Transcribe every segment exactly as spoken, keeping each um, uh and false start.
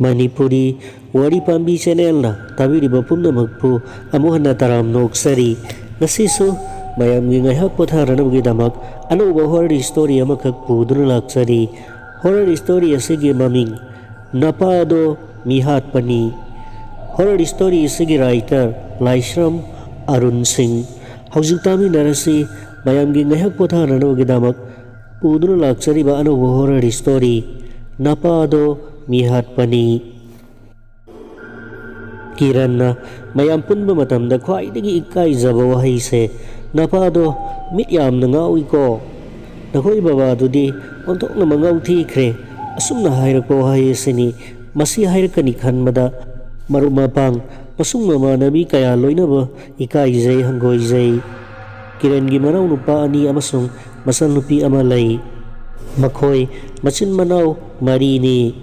ꯃꯅꯤꯄꯨꯔꯤ ꯋꯥꯔꯤ ꯄꯥꯝꯕꯤ ꯆꯦꯅꯦꯜꯅ ꯇꯥꯕꯤꯔꯤꯕ ꯄꯨꯝꯅꯃꯛꯄꯨ ꯑꯃꯨꯛ ꯍꯟꯅ ꯇꯔꯥꯝꯅ ꯑꯣꯛꯆꯔꯤ꯫ ꯉꯁꯤꯁꯨ ꯃꯌꯥꯝꯒꯤ ꯉꯥꯏꯍꯥꯛ ꯄꯣꯊꯥꯅꯅꯕꯒꯤꯗꯃꯛ ꯑꯅꯧꯕ ꯍꯣꯔꯔ ꯁ꯭ꯇꯣꯔꯤ ꯑꯃꯈꯛ ꯄꯨꯗꯨꯅ ꯂꯥꯛꯆꯔꯤ꯫ ꯍꯣꯔꯔ ꯁ꯭ꯇꯣꯔꯤ ꯑꯁꯤꯒꯤ ꯃꯃꯤꯡ ꯅꯄꯥꯗꯣ ꯃꯤꯍꯥꯠꯄꯅꯤ꯫ ꯍꯣꯔꯔ ꯁ꯭ꯇꯣꯔꯤ ꯑꯁꯤꯒꯤ ꯔꯥꯏꯇꯔ ꯂꯥꯏꯁ꯭ꯔꯝ ꯑꯔꯨꯟ ꯁꯤꯡ꯫ ꯍꯧꯖꯤꯛ ꯇꯥꯃꯤꯟꯅꯔꯁꯤ ꯃꯌꯥꯝꯒꯤ ꯉꯥꯏꯍꯥꯛ ꯄꯣꯊꯥꯅꯅꯕꯒꯤꯗꯃꯛ ꯄꯨꯗꯨꯅ ꯂꯥꯛꯆꯔꯤꯕ ꯑꯅꯧꯕ ꯍꯣꯔꯔ ꯁ꯭ꯇꯣꯔꯤ ꯅꯄꯥꯗꯣ ꯃꯤꯍꯥꯠꯄꯅꯤ꯫ ꯀꯤꯔꯟꯅ ꯃꯌꯥꯝ ꯄꯨꯟꯕ ꯃꯇꯝꯗ ꯈ꯭ꯋꯥꯏꯗꯒꯤ ꯏꯀꯥꯏꯖꯕ ꯋꯥꯍꯩꯁꯦ, "ꯅꯄꯥꯗꯣ ꯃꯤꯠ ꯌꯥꯝꯅ ꯉꯥꯎꯏꯀꯣ꯫ ꯅꯈꯣꯏ ꯕꯕꯥꯗꯨꯗꯤ ꯑꯣꯟꯊꯣꯛꯅ ꯃꯉꯥꯎ ꯊꯤꯈ꯭ꯔꯦ"꯫ ꯑꯁꯨꯝꯅ ꯍꯥꯏꯔꯛꯄ ꯋꯥꯍꯩ ꯑꯁꯤꯅꯤ꯫ ꯃꯁꯤ ꯍꯥꯏꯔꯛꯀꯅꯤ ꯈꯟꯕꯗ ꯃꯔꯨꯞ ꯃꯄꯥꯡ, ꯃꯁꯨꯡ ꯃꯃꯥꯟꯅꯕꯤ ꯀꯌꯥ ꯂꯣꯏꯅꯕ ꯏꯀꯥꯏꯖꯩ, ꯍꯪꯒꯣꯏꯖꯩ꯫ ꯀꯤꯔꯟꯒꯤ ꯃꯅꯥꯎꯅꯨꯄꯥ ꯑꯅꯤ ꯑꯃꯁꯨꯡ ꯃꯆꯥꯅꯨꯄꯤ ꯑꯃ ꯂꯩ꯫ ꯃꯈꯣꯏ ꯃꯆꯤꯟ ꯃꯅꯥꯎ ꯃꯔꯤꯅꯤ꯫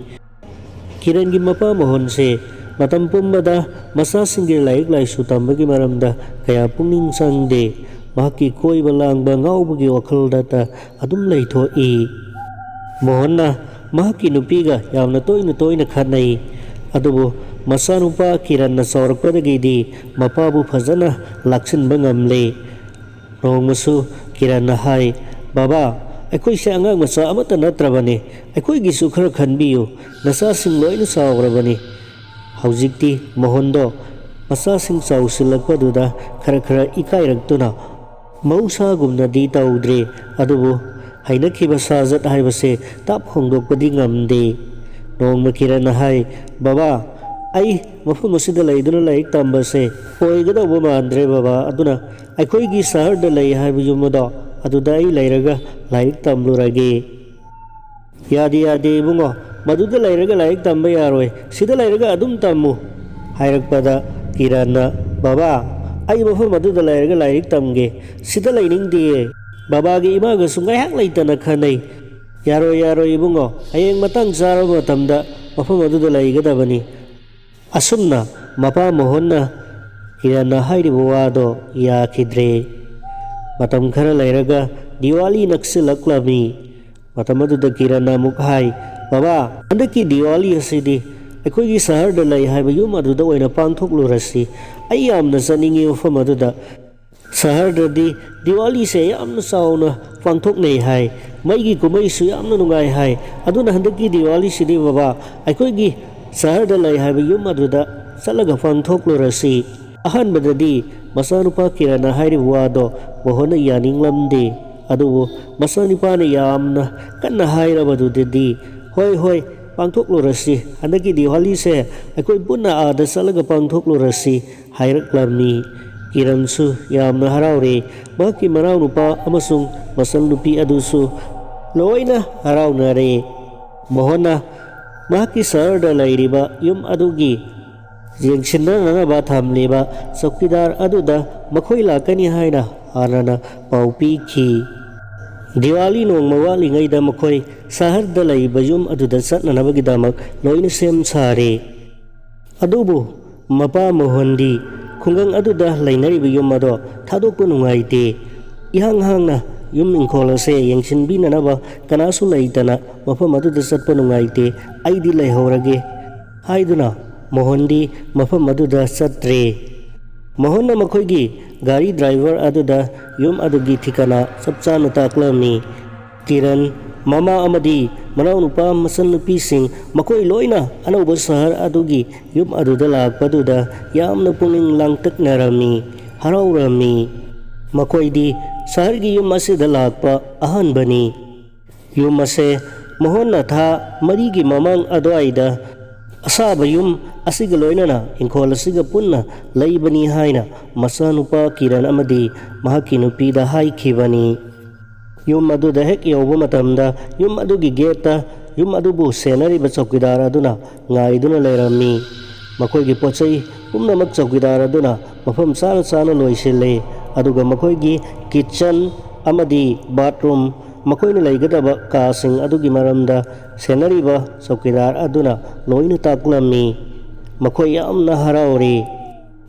ꯀꯤꯔꯟꯒꯤ ꯃꯄꯥ ꯃꯣꯍꯟꯁꯦ ꯃꯇꯝ ꯄꯨꯝꯕꯗ ꯃꯆꯥꯁꯤꯡꯒꯤ ꯂꯥꯏꯔꯤꯛ ꯂꯥꯏꯁꯨ ꯇꯝꯕꯒꯤ ꯃꯔꯝꯗ ꯀꯌꯥ ꯄꯨꯛꯅꯤꯡ ꯆꯪꯗꯦ꯫ ꯃꯍꯥꯛꯀꯤ ꯀꯣꯏꯕ ꯂꯥꯡꯕ, ꯉꯥꯎꯕꯒꯤ ꯋꯥꯈꯜꯗꯇ ꯑꯗꯨꯝ ꯂꯩꯊꯣꯛꯏ꯫ ꯃꯣꯍꯟꯅ ꯃꯍꯥꯛꯀꯤ ꯅꯨꯄꯤꯒ ꯌꯥꯝꯅ ꯇꯣꯏꯅ ꯇꯣꯏꯅ ꯈꯠꯅꯩ꯫ ꯑꯗꯨꯕꯨ ꯃꯆꯥꯅꯨꯄꯥ ꯀꯤꯔꯟꯅ ꯆꯥꯎꯔꯛꯄꯗꯒꯤꯗꯤ ꯃꯄꯥꯕꯨ ꯐꯖꯅ ꯂꯥꯛꯁꯤꯟꯕ ꯉꯝꯂꯦ꯫ ꯅꯣꯡꯃꯁꯨ ꯀꯤꯔꯟꯅ ꯍꯥꯏ, "ꯕꯕꯥ, ꯑꯩꯈꯣꯏꯁꯦ ꯑꯉꯥꯡ ꯃꯆꯥ ꯑꯃꯠꯇ ꯅꯠꯇ꯭ꯔꯕꯅꯤ꯫ ꯑꯩꯈꯣꯏꯒꯤꯁꯨ ꯈꯔ ꯈꯟꯕꯤꯌꯨ꯫ ꯅꯆꯥꯁꯤꯡ ꯂꯣꯏꯅ ꯆꯥꯎꯔꯕꯅꯤ"꯫ ꯍꯧꯖꯤꯛꯇꯤ ꯃꯣꯍꯟꯗꯣ ꯃꯆꯥꯁꯤꯡ ꯆꯥꯎꯁꯤꯜꯂꯛꯄꯗꯨꯗ ꯈꯔ ꯈꯔ ꯏꯀꯥꯏꯔꯛꯇꯨꯅ ꯃꯍꯧꯁꯥꯒꯨꯝꯅꯗꯤ ꯇꯧꯗ꯭ꯔꯦ꯫ ꯑꯗꯨꯕꯨ ꯍꯩꯅꯈꯤꯕ ꯁꯥꯖꯠ ꯍꯥꯏꯕꯁꯦ ꯇꯥꯞ ꯍꯣꯡꯗꯣꯛꯄꯗꯤ ꯉꯝꯗꯦ꯫ ꯅꯣꯡꯃ ꯀꯤꯔꯟꯅ ꯍꯥꯏ, "ꯕꯕꯥ, ꯑꯩ ꯃꯐꯝ ꯑꯁꯤꯗ ꯂꯩꯗꯨꯅ ꯂꯥꯏꯔꯤꯛ ꯇꯝꯕꯁꯦ ꯑꯣꯏꯒꯗꯧꯕ ꯃꯥꯟꯗ꯭ꯔꯦ ꯕꯕꯥ, ꯑꯗꯨꯅ ꯑꯩꯈꯣꯏꯒꯤ ꯁꯍꯔꯗ ꯂꯩ ꯍꯥꯏꯕ ꯌꯨꯝ ꯑꯗꯣ, ꯑꯗꯨꯗ ꯑꯩ ꯂꯩꯔꯒ ꯂꯥꯏꯔꯤꯛ ꯇꯝꯂꯨꯔꯒꯦ"꯫ "ꯌꯥꯗꯦ, ꯌꯥꯗꯦ ꯏꯕꯨꯡꯉꯣ, ꯃꯗꯨꯗ ꯂꯩꯔꯒ ꯂꯥꯏꯔꯤꯛ ꯇꯝꯕ ꯌꯥꯔꯣꯏ, ꯁꯤꯗ ꯂꯩꯔꯒ ꯑꯗꯨꯝ ꯇꯝꯃꯨ" ꯍꯥꯏꯔꯛꯄꯗ ꯀꯤꯔꯟꯅ, "ꯕꯕꯥ, ꯑꯩ ꯃꯐꯝ ꯑꯗꯨꯗ ꯂꯩꯔꯒ ꯂꯥꯏꯔꯤꯛ ꯇꯝꯒꯦ, ꯁꯤꯗ ꯂꯩꯅꯤꯡꯗꯦꯌꯦ꯫ ꯕꯕꯥꯒꯤ ꯏꯃꯥꯒꯁꯨ ꯉꯥꯏꯍꯥꯛ ꯂꯩꯇꯅ ꯈꯟꯅꯩ"꯫ "ꯌꯥꯔꯣꯏ, ꯌꯥꯔꯣꯏ ꯏꯕꯨꯡꯉꯣ, ꯍꯌꯦꯡ ꯃꯇꯥꯡ ꯆꯥꯔꯕ ꯃꯇꯝꯗ ꯃꯐꯝ ꯑꯗꯨꯗ ꯂꯩꯒꯗꯕꯅꯤ"꯫ ꯑꯁꯨꯝꯅ ꯃꯄꯥ ꯃꯣꯍꯟꯅ ꯀꯤꯔꯟꯅ ꯍꯥꯏꯔꯤꯕ ꯋꯥꯗꯣ ꯌꯥꯈꯤꯗ꯭ꯔꯦ꯫ ꯃꯇꯝ ꯈꯔ ꯂꯩꯔꯒ ꯗꯤꯋꯥꯂꯤ ꯅꯛꯁꯤꯜꯂꯛꯂꯝꯃꯤ꯫ ꯃꯇꯝ ꯑꯗꯨꯗ ꯀꯤꯔꯟꯅ ꯑꯃꯨꯛ ꯍꯥꯏ, "ꯕꯕꯥ, ꯍꯟꯗꯛꯀꯤ ꯗꯤꯋꯥꯂꯤ ꯑꯁꯤꯗꯤ ꯑꯩꯈꯣꯏꯒꯤ ꯁꯍꯔꯗ ꯂꯩ ꯍꯥꯏꯕ ꯌꯨꯝ ꯑꯗꯨꯗ ꯑꯣꯏꯅ ꯄꯥꯡꯊꯣꯛꯂꯨꯔꯁꯤ꯫ ꯑꯩ ꯌꯥꯝꯅ ꯆꯠꯅꯤꯡꯉꯤ ꯃꯐꯝ ꯑꯗꯨꯗ꯫ ꯁꯍꯔꯗꯗꯤ ꯗꯤꯋꯥꯂꯤꯁꯦ ꯌꯥꯝꯅ ꯆꯥꯎꯅ ꯄꯥꯡꯊꯣꯛꯅꯩ ꯍꯥꯏ꯫ ꯃꯩꯒꯤ ꯀꯨꯝꯍꯩꯁꯨ ꯌꯥꯝꯅ ꯅꯨꯡꯉꯥꯏ ꯍꯥꯏ꯫ ꯑꯗꯨꯅ ꯍꯟꯗꯛꯀꯤ ꯗꯤꯋꯥꯂꯤꯁꯤꯗꯤ ꯕꯕꯥ, ꯑꯩꯈꯣꯏꯒꯤ ꯁꯍꯔꯗ ꯂꯩ ꯍꯥꯏꯕ ꯌꯨꯝ ꯑꯗꯨꯗ ꯆꯠꯂꯒ ꯄꯥꯡꯊꯣꯛꯂꯨꯔꯁꯤ꯫ ꯑꯍꯥꯟꯕꯗꯗꯤ ꯃꯆꯥꯅꯨꯄꯥ ꯀꯤꯔꯟꯅ ꯍꯥꯏꯔꯤꯕ ꯋꯥꯗꯣ ꯃꯣꯍꯟꯅ ꯌꯥꯅꯤꯡꯂꯝꯗꯦ꯫ ꯑꯗꯨꯕꯨ ꯃꯆꯥꯅꯨꯄꯥꯅ ꯌꯥꯝꯅ ꯀꯟꯅ ꯍꯥꯏꯔꯕꯗꯨꯗꯗꯤ, "ꯍꯣꯏ, ꯍꯣꯏ, ꯄꯥꯡꯊꯣꯛꯂꯨꯔꯁꯤ꯫ ꯍꯟꯗꯛꯀꯤ ꯗꯤꯋꯥꯂꯤꯁꯦ ꯑꯩꯈꯣꯏ ꯄꯨꯟꯅ ꯑꯥꯗ ꯆꯠꯂꯒ ꯄꯥꯡꯊꯣꯛꯂꯨꯔꯁꯤ" ꯍꯥꯏꯔꯛꯂꯝꯃꯤ꯫ ꯀꯤꯔꯟꯁꯨ ꯌꯥꯝꯅ ꯍꯔꯥꯎꯔꯦ꯫ ꯃꯍꯥꯛꯀꯤ ꯃꯅꯥꯎꯅꯨꯄꯥ ꯑꯃꯁꯨꯡ ꯃꯆꯟꯅꯨꯄꯤ ꯑꯗꯨꯁꯨ ꯂꯣꯏꯅ ꯍꯔꯥꯎꯅꯔꯦ꯫ ꯃꯣꯍꯟꯅ ꯃꯍꯥꯛꯀꯤ ꯁꯍꯔꯗ ꯂꯩꯔꯤꯕ ꯌꯨꯝ ꯑꯗꯨꯒꯤ ꯌꯦꯡꯁꯤꯟꯅꯅꯕ ꯊꯝꯂꯤꯕ ꯆꯧꯀꯤꯗꯥꯔ ꯑꯗꯨꯗ ꯃꯈꯣꯏ ꯂꯥꯛꯀꯅꯤ ꯍꯥꯏꯅ ꯍꯥꯟꯅꯅ ꯄꯥꯎ ꯄꯤꯈꯤ꯫ ꯗꯤꯋꯥꯂꯤ ꯅꯣꯡꯃ ꯋꯥꯠꯂꯤꯉꯩꯗ ꯃꯈꯣꯏ ꯁꯍꯔꯗ ꯂꯩꯕ ꯌꯨꯝ ꯑꯗꯨꯗ ꯆꯠꯅꯅꯕꯒꯤꯗꯃꯛ ꯂꯣꯏꯅ ꯁꯦꯝ ꯁꯥꯔꯦ꯫ ꯑꯗꯨꯕꯨ ꯃꯄꯥ ꯃꯣꯍꯟꯗꯤ ꯈꯨꯡꯒꯪ ꯑꯗꯨꯗ ꯂꯩꯅꯔꯤꯕ ꯌꯨꯝ ꯑꯗꯣ ꯊꯥꯗꯣꯛꯄ ꯅꯨꯡꯉꯥꯏꯇꯦ꯫ "ꯏꯍꯥꯡ ꯍꯥꯡꯅ ꯌꯨꯝ ꯏꯪꯈꯣꯜ ꯑꯁꯦ ꯌꯦꯡꯁꯤꯟꯕꯤꯅꯅꯕ ꯀꯅꯥꯁꯨ ꯂꯩꯇꯅ ꯃꯐꯝ ꯑꯗꯨꯗ ꯆꯠꯄ ꯅꯨꯡꯉꯥꯏꯇꯦ꯫ ꯑꯩꯗꯤ ꯂꯩꯍꯧꯔꯒꯦ" ꯍꯥꯏꯗꯨꯅ ꯃꯣꯍꯟꯗꯤ ꯃꯐꯝ ꯑꯗꯨꯗ ꯆꯠꯇ꯭ꯔꯦ꯫ ꯃꯣꯍꯟꯅ ꯃꯈꯣꯏꯒꯤ ꯒꯥꯔꯤ ꯗ꯭ꯔꯥꯏꯚꯔ ꯑꯗꯨꯗ ꯌꯨꯝ ꯑꯗꯨꯒꯤ ꯊꯤꯀꯅꯥ ꯆꯞ ꯆꯥꯅ ꯇꯥꯛꯂꯝꯃꯤ꯫ ꯀꯤꯔꯟ, ꯃꯃꯥ ꯑꯃꯗꯤ ꯃꯅꯥꯎꯅꯨꯄꯥ ꯃꯆꯟꯅꯨꯄꯤꯁꯤꯡ ꯃꯈꯣꯏ ꯂꯣꯏꯅ ꯑꯅꯧꯕ ꯁꯍꯔ ꯑꯗꯨꯒꯤ ꯌꯨꯝ ꯑꯗꯨꯗ ꯂꯥꯛꯄꯗꯨꯗ ꯌꯥꯝꯅ ꯄꯨꯛꯅꯤꯡ ꯂꯥꯡꯇꯛꯅꯔꯝꯃꯤ, ꯍꯔꯥꯎꯔꯝꯃꯤ꯫ ꯃꯈꯣꯏꯗꯤ ꯁꯍꯔꯒꯤ ꯌꯨꯝ ꯑꯁꯤꯗ ꯂꯥꯛꯄ ꯑꯍꯥꯟꯕꯅꯤ꯫ ꯌꯨꯝ ꯑꯁꯦ ꯃꯣꯍꯟꯅ ꯊꯥ ꯃꯔꯤꯒꯤ ꯃꯃꯥꯡ ꯑꯗꯨꯋꯥꯏꯗ ꯑꯁꯥꯕ ꯌꯨꯝ ꯑꯁꯤꯒ ꯂꯣꯏꯅꯅ ꯏꯪꯈꯣꯜ ꯑꯁꯤꯒ ꯄꯨꯟꯅ ꯂꯩꯕꯅꯤ ꯍꯥꯏꯅ ꯃꯆꯥꯅꯨꯄꯥ ꯀꯤꯔꯟ ꯑꯃꯗꯤ ꯃꯍꯥꯛꯀꯤ ꯅꯨꯄꯤꯗ ꯍꯥꯏꯈꯤꯕꯅꯤ꯫ ꯌꯨꯝ ꯑꯗꯨꯗ ꯍꯦꯛ ꯌꯧꯕ ꯃꯇꯝꯗ ꯌꯨꯝ ꯑꯗꯨꯒꯤ ꯒꯦꯠꯇ ꯌꯨꯝ ꯑꯗꯨꯕꯨ ꯁꯦꯟꯅꯔꯤꯕ ꯆꯧꯀꯤꯗꯥꯔ ꯑꯗꯨꯅ ꯉꯥꯏꯗꯨꯅ ꯂꯩꯔꯝꯃꯤ꯫ ꯃꯈꯣꯏꯒꯤ ꯄꯣꯠ ꯆꯩ ꯄꯨꯝꯅꯃꯛ ꯆꯧꯀꯤꯗꯥꯔ ꯑꯗꯨꯅ ꯃꯐꯝ ꯆꯥꯅ ꯆꯥꯅ ꯂꯣꯏꯁꯤꯜꯂꯦ, ꯑꯗꯨꯒ ꯃꯈꯣꯏꯒꯤ ꯀꯤꯠꯆꯟ ꯑꯃꯗꯤ ꯕꯥꯠꯔꯨꯝ, ꯃꯈꯣꯏꯅ ꯂꯩꯒꯗꯕ ꯀꯥꯁꯤꯡ ꯑꯗꯨꯒꯤ ꯃꯔꯝꯗ ꯁꯦꯟꯅꯔꯤꯕ ꯆꯧꯀꯤꯗꯥꯔ ꯑꯗꯨꯅ ꯂꯣꯏꯅ ꯇꯥꯛꯂꯝꯃꯤ꯫ ꯃꯈꯣꯏ ꯌꯥꯝꯅ ꯍꯔꯥꯎꯔꯤ꯫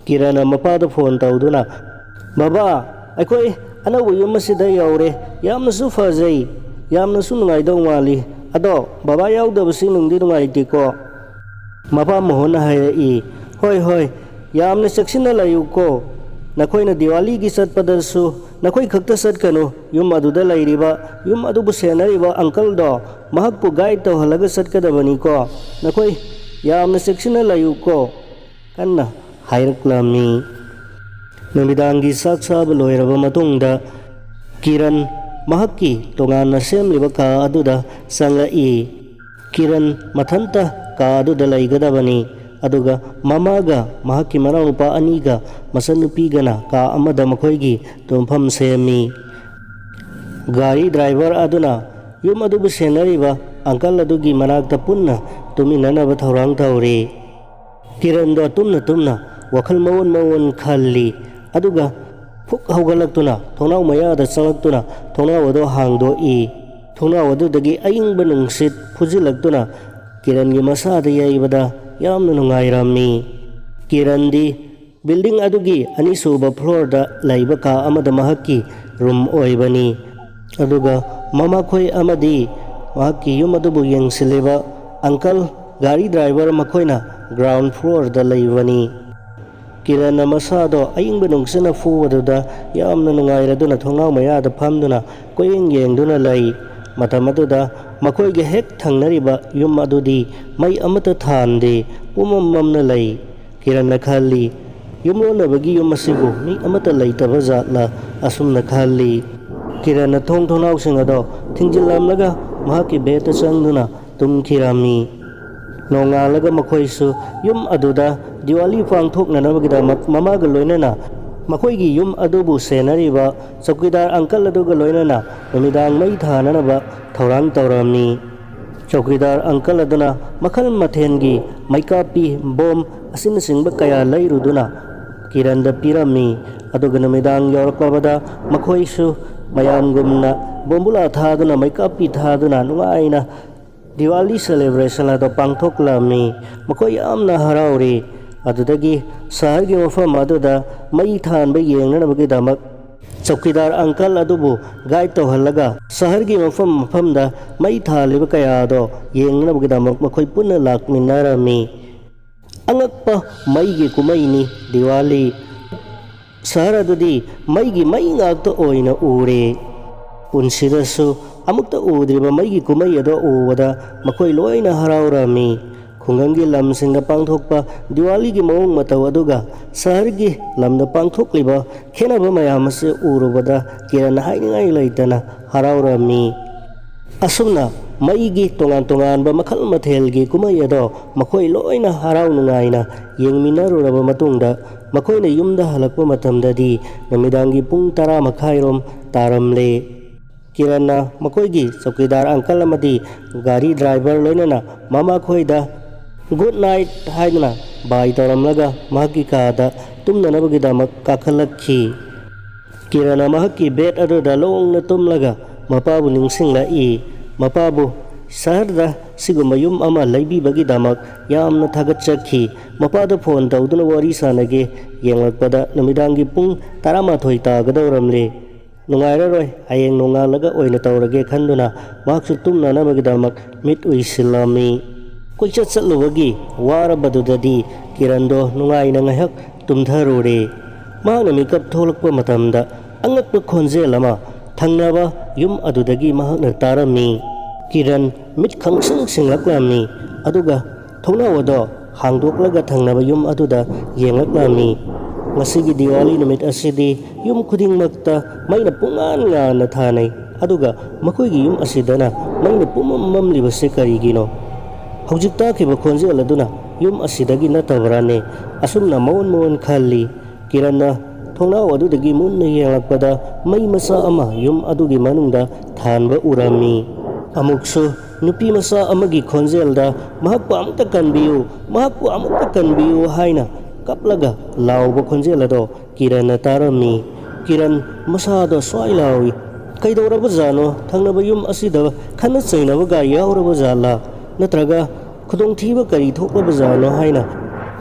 ꯀꯤꯔꯟꯅ ꯃꯄꯥꯗ ꯐꯣꯟ ꯇꯧꯗꯨꯅ, "ꯕꯕꯥ, ꯑꯩꯈꯣꯏ ꯑꯅꯧꯕ ꯌꯨꯝ ꯑꯁꯤꯗ ꯌꯧꯔꯦ꯫ ꯌꯥꯝꯅꯁꯨ ꯐꯖꯩ, ꯌꯥꯝꯅꯁꯨ ꯅꯨꯡꯉꯥꯏꯗꯧ ꯃꯥꯜꯂꯤ꯫ ꯑꯗꯣ ꯕꯕꯥ ꯌꯥꯎꯗꯕꯁꯤ ꯅꯨꯡꯗꯤ ꯅꯨꯡꯉꯥꯏꯇꯦꯀꯣ?" ꯃꯄꯥ ꯃꯣꯍꯟꯅ ꯍꯥꯏꯔꯛꯏ, "ꯍꯣꯏ, ꯍꯣꯏ, ꯌꯥꯝꯅ ꯆꯦꯛꯁꯤꯟꯅ ꯂꯩꯌꯨꯀꯣ꯫ ꯅꯈꯣꯏꯅ ꯗꯤꯋꯥꯂꯤꯒꯤ ꯆꯠꯄꯗꯁꯨ ꯅꯈꯣꯏ ꯈꯛꯇ ꯆꯠꯀꯅꯨ, ꯌꯨꯝ ꯑꯗꯨꯗ ꯂꯩꯔꯤꯕ, ꯌꯨꯝ ꯑꯗꯨꯕꯨ ꯁꯦꯟꯅꯔꯤꯕ ꯑꯪꯀꯜꯗꯣ, ꯃꯍꯥꯛꯄꯨ ꯒꯥꯏꯗ ꯇꯧꯍꯜꯂꯒ ꯆꯠꯀꯗꯕꯅꯤꯀꯣ꯫ ꯅꯈꯣꯏ ꯌꯥꯝꯅ ꯆꯦꯛꯁꯤꯟꯅ ꯂꯩꯌꯨꯀꯣ," ꯀꯟꯅ ꯍꯥꯏꯔꯛꯂꯝꯃꯤ꯫ ꯅꯨꯃꯤꯗꯥꯡꯒꯤ ꯆꯥꯛ ꯆꯥꯕ ꯂꯣꯏꯔꯕ ꯃꯇꯨꯡꯗ, ꯀꯤꯔꯟ ꯃꯍꯥꯛꯀꯤ ꯇꯣꯉꯥꯟꯅ ꯁꯦꯝꯂꯤꯕ ꯀꯥ ꯑꯗꯨꯗ ꯆꯪꯂꯛꯏ꯫ ꯀꯤꯔꯟ ꯃꯊꯟꯇ ꯀꯥ ꯑꯗꯨꯗ ꯂꯩꯒꯗꯕꯅꯤ, ꯑꯗꯨꯒ ꯃꯃꯥꯒ ꯃꯍꯥꯛꯀꯤ ꯃꯅꯥꯎꯅꯨꯄꯥ ꯑꯅꯤꯒ ꯃꯆꯟꯅꯨꯄꯤꯒꯅ ꯀꯥ ꯑꯃꯗ ꯃꯈꯣꯏꯒꯤ ꯇꯨꯝꯐꯝ ꯁꯦꯝꯃꯤ꯫ ꯒꯥꯔꯤ ꯗ꯭ꯔꯥꯏꯚꯔ ꯑꯗꯨꯅ ꯌꯨꯝ ꯑꯗꯨꯕꯨ ꯁꯦꯟꯅꯔꯤꯕ ꯑꯪꯀꯜ ꯑꯗꯨꯒꯤ ꯃꯅꯥꯛꯇ ꯄꯨꯟꯅ ꯇꯨꯝꯃꯤꯟꯅꯅꯕ ꯊꯧꯔꯥꯡ ꯇꯧꯔꯤ꯫ ꯀꯤꯔꯟꯗꯣ ꯇꯨꯝꯅ ꯇꯨꯝꯅ ꯋꯥꯈꯜ ꯃꯑꯣꯟ ꯃꯑꯣꯟ ꯈꯜꯂꯤ, ꯑꯗꯨꯒ ꯐꯨꯛ ꯍꯧꯒꯠꯂꯛꯇꯨꯅ ꯊꯣꯡꯅꯥꯎ ꯃꯌꯥꯗ ꯆꯪꯂꯛꯇꯨꯅ ꯊꯣꯡꯅꯥꯎ ꯑꯗꯨ ꯍꯥꯡꯗꯣꯛꯏ꯫ ꯊꯣꯡꯅꯥꯎ ꯑꯗꯨꯗꯒꯤ ꯑꯏꯪꯕ ꯅꯨꯡꯁꯤꯠ ꯐꯨꯖꯤꯜꯂꯛꯇꯨꯅ ꯀꯤꯔꯟꯒꯤ ꯃꯁꯥꯗ ꯌꯩꯕꯗ ꯌꯥꯝꯅ ꯅꯨꯡꯉꯥꯏꯔꯝꯃꯤ꯫ ꯀꯤꯔꯟꯗꯤ ꯕꯤꯜꯗꯤꯡ ꯑꯗꯨꯒꯤ ꯑꯅꯤꯁꯨꯕ ꯐ꯭ꯂꯣꯔꯗ ꯂꯩꯕ ꯀꯥ ꯑꯃꯗ ꯃꯍꯥꯛꯀꯤ ꯔꯨꯝ ꯑꯣꯏꯕꯅꯤ꯫ ꯑꯗꯨꯒ ꯃꯃꯥꯈꯣꯏ ꯑꯃꯗꯤ ꯃꯍꯥꯛꯀꯤ ꯌꯨꯝ ꯑꯗꯨꯕꯨ ꯌꯦꯡꯁꯤꯜꯂꯤꯕ ꯑꯪꯀꯜ ꯒꯥꯔꯤ ꯗ꯭ꯔꯥꯏꯚꯔ ꯃꯈꯣꯏꯅ ꯒ꯭ꯔꯥꯎꯟ ꯐ꯭ꯂꯣꯔꯗ ꯂꯩꯕꯅꯤ꯫ ꯀꯤꯔꯟꯅ ꯃꯁꯥꯗꯣ ꯑꯏꯪꯕ ꯅꯨꯡꯁꯤꯠꯅ ꯐꯨꯕꯗꯨꯗ ꯌꯥꯝꯅ ꯅꯨꯡꯉꯥꯏꯔꯗꯨꯅ ꯊꯣꯡꯅꯥꯎ ꯃꯌꯥꯗ ꯐꯝꯗꯨꯅ ꯀꯣꯏꯌꯦꯡ ꯌꯦꯡꯗꯨꯅ ꯂꯩ꯫ ꯃꯇꯝ ꯑꯗꯨꯗ ꯃꯈꯣꯏꯒ ꯍꯦꯛ ꯊꯪꯅꯔꯤꯕ ꯌꯨꯝ ꯑꯗꯨꯗꯤ ꯃꯩ ꯑꯃꯠꯇ ꯊꯥꯟꯗꯦ, ꯄꯨꯝꯃꯝ ꯃꯝꯅ ꯂꯩ꯫ ꯀꯤꯔꯟꯅ ꯈꯜꯂꯤ, "ꯌꯨꯝꯂꯣꯟꯅꯕꯒꯤ ꯌꯨꯝ ꯑꯁꯤꯕꯨ ꯃꯤ ꯑꯃꯠꯇ ꯂꯩꯇꯕ ꯖꯥꯠꯂ?" ꯑꯁꯨꯝꯅ ꯈꯜꯂꯤ꯫ ꯀꯤꯔꯟꯅ ꯊꯣꯡ ꯊꯣꯡꯅꯥꯎꯁꯤꯡ ꯑꯗꯣ ꯊꯤꯡꯖꯤꯜꯂꯝꯂꯒ ꯃꯍꯥꯛꯀꯤ ꯕꯦꯗꯇ ꯆꯪꯗꯨꯅ ꯇꯨꯝꯈꯤꯔꯝꯃꯤ꯫ ꯅꯣꯡꯉꯥꯜꯂꯒ ꯃꯈꯣꯏꯁꯨ ꯌꯨꯝ ꯑꯗꯨꯗ ꯗꯤꯋꯥꯂꯤ ꯄꯥꯡꯊꯣꯛꯅꯅꯕꯒꯤꯗꯃꯛ ꯃꯃꯥꯒ ꯂꯣꯏꯅꯅ ꯃꯈꯣꯏꯒꯤ ꯌꯨꯝ ꯑꯗꯨꯕꯨ ꯁꯦꯟꯅꯔꯤꯕ ꯆꯧꯀꯤꯗꯥꯔ ꯑꯪꯀꯜ ꯑꯗꯨꯒ ꯂꯣꯏꯅꯅ ꯅꯨꯃꯤꯗꯥꯡ ꯃꯩ ꯊꯥꯅꯅꯕ ꯊꯧꯔꯥꯡ ꯇꯧꯔꯝꯃꯤ꯫ ꯆꯧꯀꯤꯗꯥꯔ ꯑꯪꯀꯜ ꯑꯗꯨꯅ ꯃꯈꯜ ꯃꯊꯦꯜꯒꯤ ꯃꯩꯀꯥꯞꯄꯤ, ꯕꯣꯝ ꯑꯁꯤꯅꯆꯤꯡꯕ ꯀꯌꯥ ꯂꯩꯔꯨꯗꯨꯅ ꯀꯤꯔꯟꯗ ꯄꯤꯔꯝꯃꯤ꯫ ꯑꯗꯨꯒ ꯅꯨꯃꯤꯗꯥꯡ ꯌꯧꯔꯛꯂꯕꯗ ꯃꯈꯣꯏꯁꯨ ꯃꯌꯥꯝꯒꯨꯝꯅ ꯕꯣꯝꯕꯨꯂꯥ ꯊꯥꯗꯨꯅ, ꯃꯩꯀꯥꯞꯄꯤ ꯊꯥꯗꯨꯅ ꯅꯨꯡꯉꯥꯏꯅ ꯗꯤꯋꯥꯂꯤ ꯁꯦꯂꯦꯕ꯭ꯔꯦꯁꯟ ꯑꯗꯨ ꯄꯥꯡꯊꯣꯛꯂꯝꯃꯤ꯫ ꯃꯈꯣꯏ ꯌꯥꯝꯅ ꯍꯔꯥꯎꯔꯤ꯫ ꯑꯗꯨꯗꯒꯤ ꯁꯍꯔꯒꯤ ꯃꯐꯝ ꯑꯗꯨꯗ ꯃꯩ ꯊꯥꯟꯕ ꯌꯦꯡꯅꯅꯕꯒꯤꯗꯃꯛ ꯆꯧꯀꯤꯗꯥꯔ ꯑꯪꯀꯜ ꯑꯗꯨꯕꯨ ꯒꯥꯏꯗ ꯇꯧꯍꯜꯂꯒ ꯁꯍꯔꯒꯤ ꯃꯐꯝ ꯃꯐꯝꯗ ꯃꯩ ꯊꯥꯜꯂꯤꯕ ꯀꯌꯥ ꯑꯗꯣ ꯌꯦꯡꯅꯅꯕꯒꯤꯗꯃꯛ ꯃꯈꯣꯏ ꯄꯨꯟꯅ ꯂꯥꯛꯃꯤꯟꯅꯔꯝꯃꯤ꯫ ꯑꯉꯛꯄ ꯃꯩꯒꯤ ꯀꯨꯝꯍꯩꯅꯤ ꯗꯤꯋꯥꯂꯤ꯫ ꯁꯍꯔ ꯑꯗꯨꯗꯤ ꯃꯩꯒꯤ ꯃꯩ ꯉꯥꯛꯇ ꯑꯣꯏꯅ ꯎꯔꯦ꯫ ꯄꯨꯟꯁꯤꯗꯁꯨ ꯑꯃꯨꯛꯇ ꯎꯗ꯭ꯔꯤꯕ ꯃꯩꯒꯤ ꯀꯨꯝꯍꯩ ꯑꯗꯨ ꯎꯕꯗ ꯃꯈꯣꯏ ꯂꯣꯏꯅ ꯍꯔꯥꯎꯔꯝꯃꯤ꯫ ꯈꯨꯡꯒꯪꯒꯤ ꯂꯝꯁꯤꯡꯗ ꯄꯥꯡꯊꯣꯛꯄ ꯗꯤꯋꯥꯂꯤꯒꯤ ꯃꯑꯣꯡ ꯃꯇꯧ ꯑꯗꯨꯒ ꯁꯍꯔꯒꯤ ꯂꯝꯗ ꯄꯥꯡꯊꯣꯛꯂꯤꯕ ꯈꯦꯠꯅꯕ ꯃꯌꯥꯝ ꯑꯁꯤ ꯎꯔꯨꯕꯗ ꯀꯤꯔꯟꯅ ꯍꯥꯏꯅꯤꯡꯉꯥꯏ ꯂꯩꯇꯅ ꯍꯔꯥꯎꯔꯝꯃꯤ꯫ ꯑꯁꯨꯝꯅ ꯃꯩꯒꯤ ꯇꯣꯉꯥꯟ ꯇꯣꯉꯥꯟꯕ ꯃꯈꯜ ꯃꯊꯦꯜꯒꯤ ꯀꯨꯝꯍꯩ ꯑꯗꯣ ꯃꯈꯣꯏ ꯂꯣꯏꯅ ꯍꯔꯥꯎ ꯅꯨꯡꯉꯥꯏꯅ ꯌꯦꯡꯃꯤꯟꯅꯔꯨꯔꯕ ꯃꯇꯨꯡꯗ ꯃꯈꯣꯏꯅ ꯌꯨꯝꯗ ꯍꯜꯂꯛꯄ ꯃꯇꯝꯗꯗꯤ ꯅꯨꯃꯤꯗꯥꯡꯒꯤ ꯄꯨꯡ ꯇꯔꯥ ꯃꯈꯥꯏꯔꯣꯝ ꯇꯥꯔꯝꯂꯦ꯫ ꯀꯤꯔꯟꯅ ꯃꯈꯣꯏꯒꯤ ꯆꯧꯀꯤꯗꯥꯔ ꯑꯪꯀꯜ ꯑꯃꯗꯤ ꯒꯥꯔꯤ ꯗ꯭ꯔꯥꯏꯚꯔ ꯂꯣꯏꯅꯅ ꯃꯃꯥꯈꯣꯏꯗ "Good night" ꯍꯥꯏꯗꯨꯅ ꯕꯥꯏ ꯇꯧꯔꯝꯂꯒ ꯃꯍꯥꯛꯀꯤ ꯀꯥꯗ ꯇꯨꯝꯅꯅꯕꯒꯤꯗꯃꯛ ꯀꯥꯈꯠꯂꯛꯈꯤ꯫ ꯀꯤꯔꯟꯅ ꯃꯍꯥꯛꯀꯤ ꯕꯦꯗ ꯑꯗꯨꯗ ꯂꯣꯡꯅ ꯇꯨꯝꯂꯒ ꯃꯄꯥꯕꯨ ꯅꯤꯡꯁꯤꯡꯂꯛꯏ꯫ ꯃꯄꯥꯕꯨ ꯁꯍꯔꯗ ꯁꯤꯒꯨꯝꯕ ꯌꯨꯝ ꯑꯃ ꯂꯩꯕꯤꯕꯒꯤꯗꯃꯛ ꯌꯥꯝꯅ ꯊꯥꯒꯠꯆꯈꯤ꯫ ꯃꯄꯥꯗ ꯐꯣꯟ ꯇꯧꯗꯨꯅ ꯋꯥꯔꯤ ꯁꯥꯟꯅꯒꯦ ꯌꯦꯡꯂꯛꯄꯗ ꯅꯨꯃꯤꯗꯥꯡꯒꯤ ꯄꯨꯡ ꯇꯔꯥꯃꯥꯊꯣꯏ ꯇꯥꯒꯗꯧꯔꯝꯂꯦ꯫ "ꯅꯨꯡꯉꯥꯏꯔꯔꯣꯏ, ꯍꯌꯦꯡ ꯅꯣꯡꯉꯥꯜꯂꯒ ꯑꯣꯏꯅ ꯇꯧꯔꯒꯦ" ꯈꯟꯗꯨꯅ ꯃꯍꯥꯛꯁꯨ ꯇꯨꯝꯅꯅꯕꯒꯤꯗꯃꯛ ꯃꯤꯠ ꯎꯏꯁꯤꯜꯂꯝꯃꯤ꯫ ꯀꯣꯏꯆꯠ ꯆꯠꯂꯨꯕꯒꯤ ꯋꯥꯔꯕꯗꯨꯗꯗꯤ ꯀꯤꯔꯟꯗꯣ ꯅꯨꯡꯉꯥꯏꯅ ꯉꯥꯏꯍꯥꯛ ꯇꯨꯝꯊꯔꯨꯔꯦ꯫ ꯃꯍꯥꯛꯅ ꯃꯤꯀꯞ ꯊꯣꯛꯂꯛꯄ ꯃꯇꯝꯗ ꯑꯉꯛꯄ ꯈꯣꯟꯖꯦꯜ ꯑꯃ ꯊꯪꯅꯕ ꯌꯨꯝ ꯑꯗꯨꯗꯒꯤ ꯃꯍꯥꯛꯅ ꯇꯥꯔꯝꯃꯤ꯫ ꯀꯤꯔꯟ ꯃꯤꯠ ꯈꯪꯁꯤꯡ ꯁꯤꯡꯂꯛꯂꯝꯃꯤ, ꯑꯗꯨꯒ ꯊꯣꯡꯅꯥꯎ ꯑꯗꯣ ꯍꯥꯡꯗꯣꯛꯂꯒ ꯊꯪꯅꯕ ꯌꯨꯝ ꯑꯗꯨꯗ ꯌꯦꯡꯂꯛꯂꯝꯃꯤ꯫ ꯉꯁꯤꯒꯤ ꯗꯤꯋꯥꯂꯤ ꯅꯨꯃꯤꯠ ꯑꯁꯤꯗꯤ ꯌꯨꯝ ꯈꯨꯗꯤꯡꯃꯛꯇ ꯃꯩꯅ ꯄꯨꯡꯉꯥꯟ ꯉꯥꯟꯅ ꯊꯥꯅꯩ, ꯑꯗꯨꯒ ꯃꯈꯣꯏꯒꯤ ꯌꯨꯝ ꯑꯁꯤꯗꯅ ꯃꯩꯅ ꯄꯨꯝꯃꯝ ꯃꯝꯂꯤꯕꯁꯤ ꯀꯔꯤꯒꯤꯅꯣ? ꯍꯧꯖꯤꯛ ꯇꯥꯈꯤꯕ ꯈꯣꯟꯖꯦꯜ ꯑꯗꯨꯅ ꯌꯨꯝ ꯑꯁꯤꯗꯒꯤ ꯅꯠꯇꯕ꯭ꯔꯥꯅꯦ? ꯑꯁꯨꯝꯅ ꯃꯑꯣꯟ ꯃꯑꯣꯟ ꯈꯜꯂꯤ꯫ ꯀꯤꯔꯟꯅ ꯊꯣꯡꯅꯥꯎ ꯑꯗꯨꯗꯒꯤ ꯃꯨꯟꯅ ꯌꯦꯡꯂꯛꯄꯗ ꯃꯩ ꯃꯆꯥ ꯑꯃ ꯌꯨꯝ ꯑꯗꯨꯒꯤ ꯃꯅꯨꯡꯗ ꯊꯥꯟꯕ ꯎꯔꯝꯃꯤ꯫ ꯑꯃꯨꯛꯁꯨ ꯅꯨꯄꯤ ꯃꯆꯥ ꯑꯃꯒꯤ ꯈꯣꯟꯖꯦꯜꯗ, "ꯃꯍꯥꯛꯄꯨ ꯑꯃꯨꯛꯇ ꯀꯟꯕꯤꯌꯨ, ꯃꯍꯥꯛꯄꯨ ꯑꯃꯨꯛꯇ ꯀꯟꯕꯤꯌꯨ" ꯍꯥꯏꯅ ꯀꯞꯂꯒ ꯂꯥꯎꯕ ꯈꯣꯟꯖꯦꯜ ꯑꯗꯣ ꯀꯤꯔꯟꯅ ꯇꯥꯔꯝꯃꯤ꯫ ꯀꯤꯔꯟ ꯃꯁꯥꯗꯣ ꯁ꯭ꯋꯥꯏ ꯂꯥꯎꯏ꯫ ꯀꯩꯗꯧꯔꯕꯖꯥꯠꯅꯣ? ꯊꯪꯅꯕ ꯌꯨꯝ ꯑꯁꯤꯗ ꯈꯠꯅ ꯆꯩꯅꯕꯒ ꯌꯥꯎꯔꯕ ꯖꯥꯠꯂꯥ? ꯅꯠꯇ꯭ꯔꯒ ꯈꯨꯗꯣꯡꯊꯤꯕ ꯀꯔꯤ ꯊꯣꯛꯂꯕꯖꯥꯠꯅꯣ ꯍꯥꯏꯅ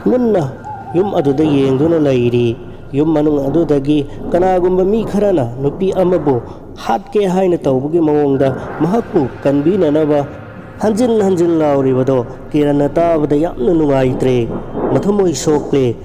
ꯃꯨꯟꯅ ꯌꯨꯝ ꯑꯗꯨꯗ ꯌꯦꯡꯗꯨꯅ ꯂꯩꯔꯤ꯫ ꯌꯨꯝ ꯃꯅꯨꯡ ꯑꯗꯨꯗꯒꯤ ꯀꯅꯥꯒꯨꯝꯕ ꯃꯤ ꯈꯔꯅ ꯅꯨꯄꯤ ꯑꯃꯕꯨ ꯍꯥꯠꯀꯦ ꯍꯥꯏꯅ ꯇꯧꯕꯒꯤ ꯃꯑꯣꯡꯗ ꯃꯍꯥꯛꯄꯨ ꯀꯟꯕꯤꯅꯅꯕ ꯍꯟꯖꯤꯟ ꯍꯟꯖꯤꯟ ꯂꯥꯎꯔꯤꯕꯗꯣ ꯀꯤꯔꯟꯅ ꯇꯥꯕꯗ ꯌꯥꯝꯅ ꯅꯨꯡꯉꯥꯏꯇ꯭ꯔꯦ꯫ ꯊꯃꯣꯏ ꯁꯣꯛꯂꯦ꯫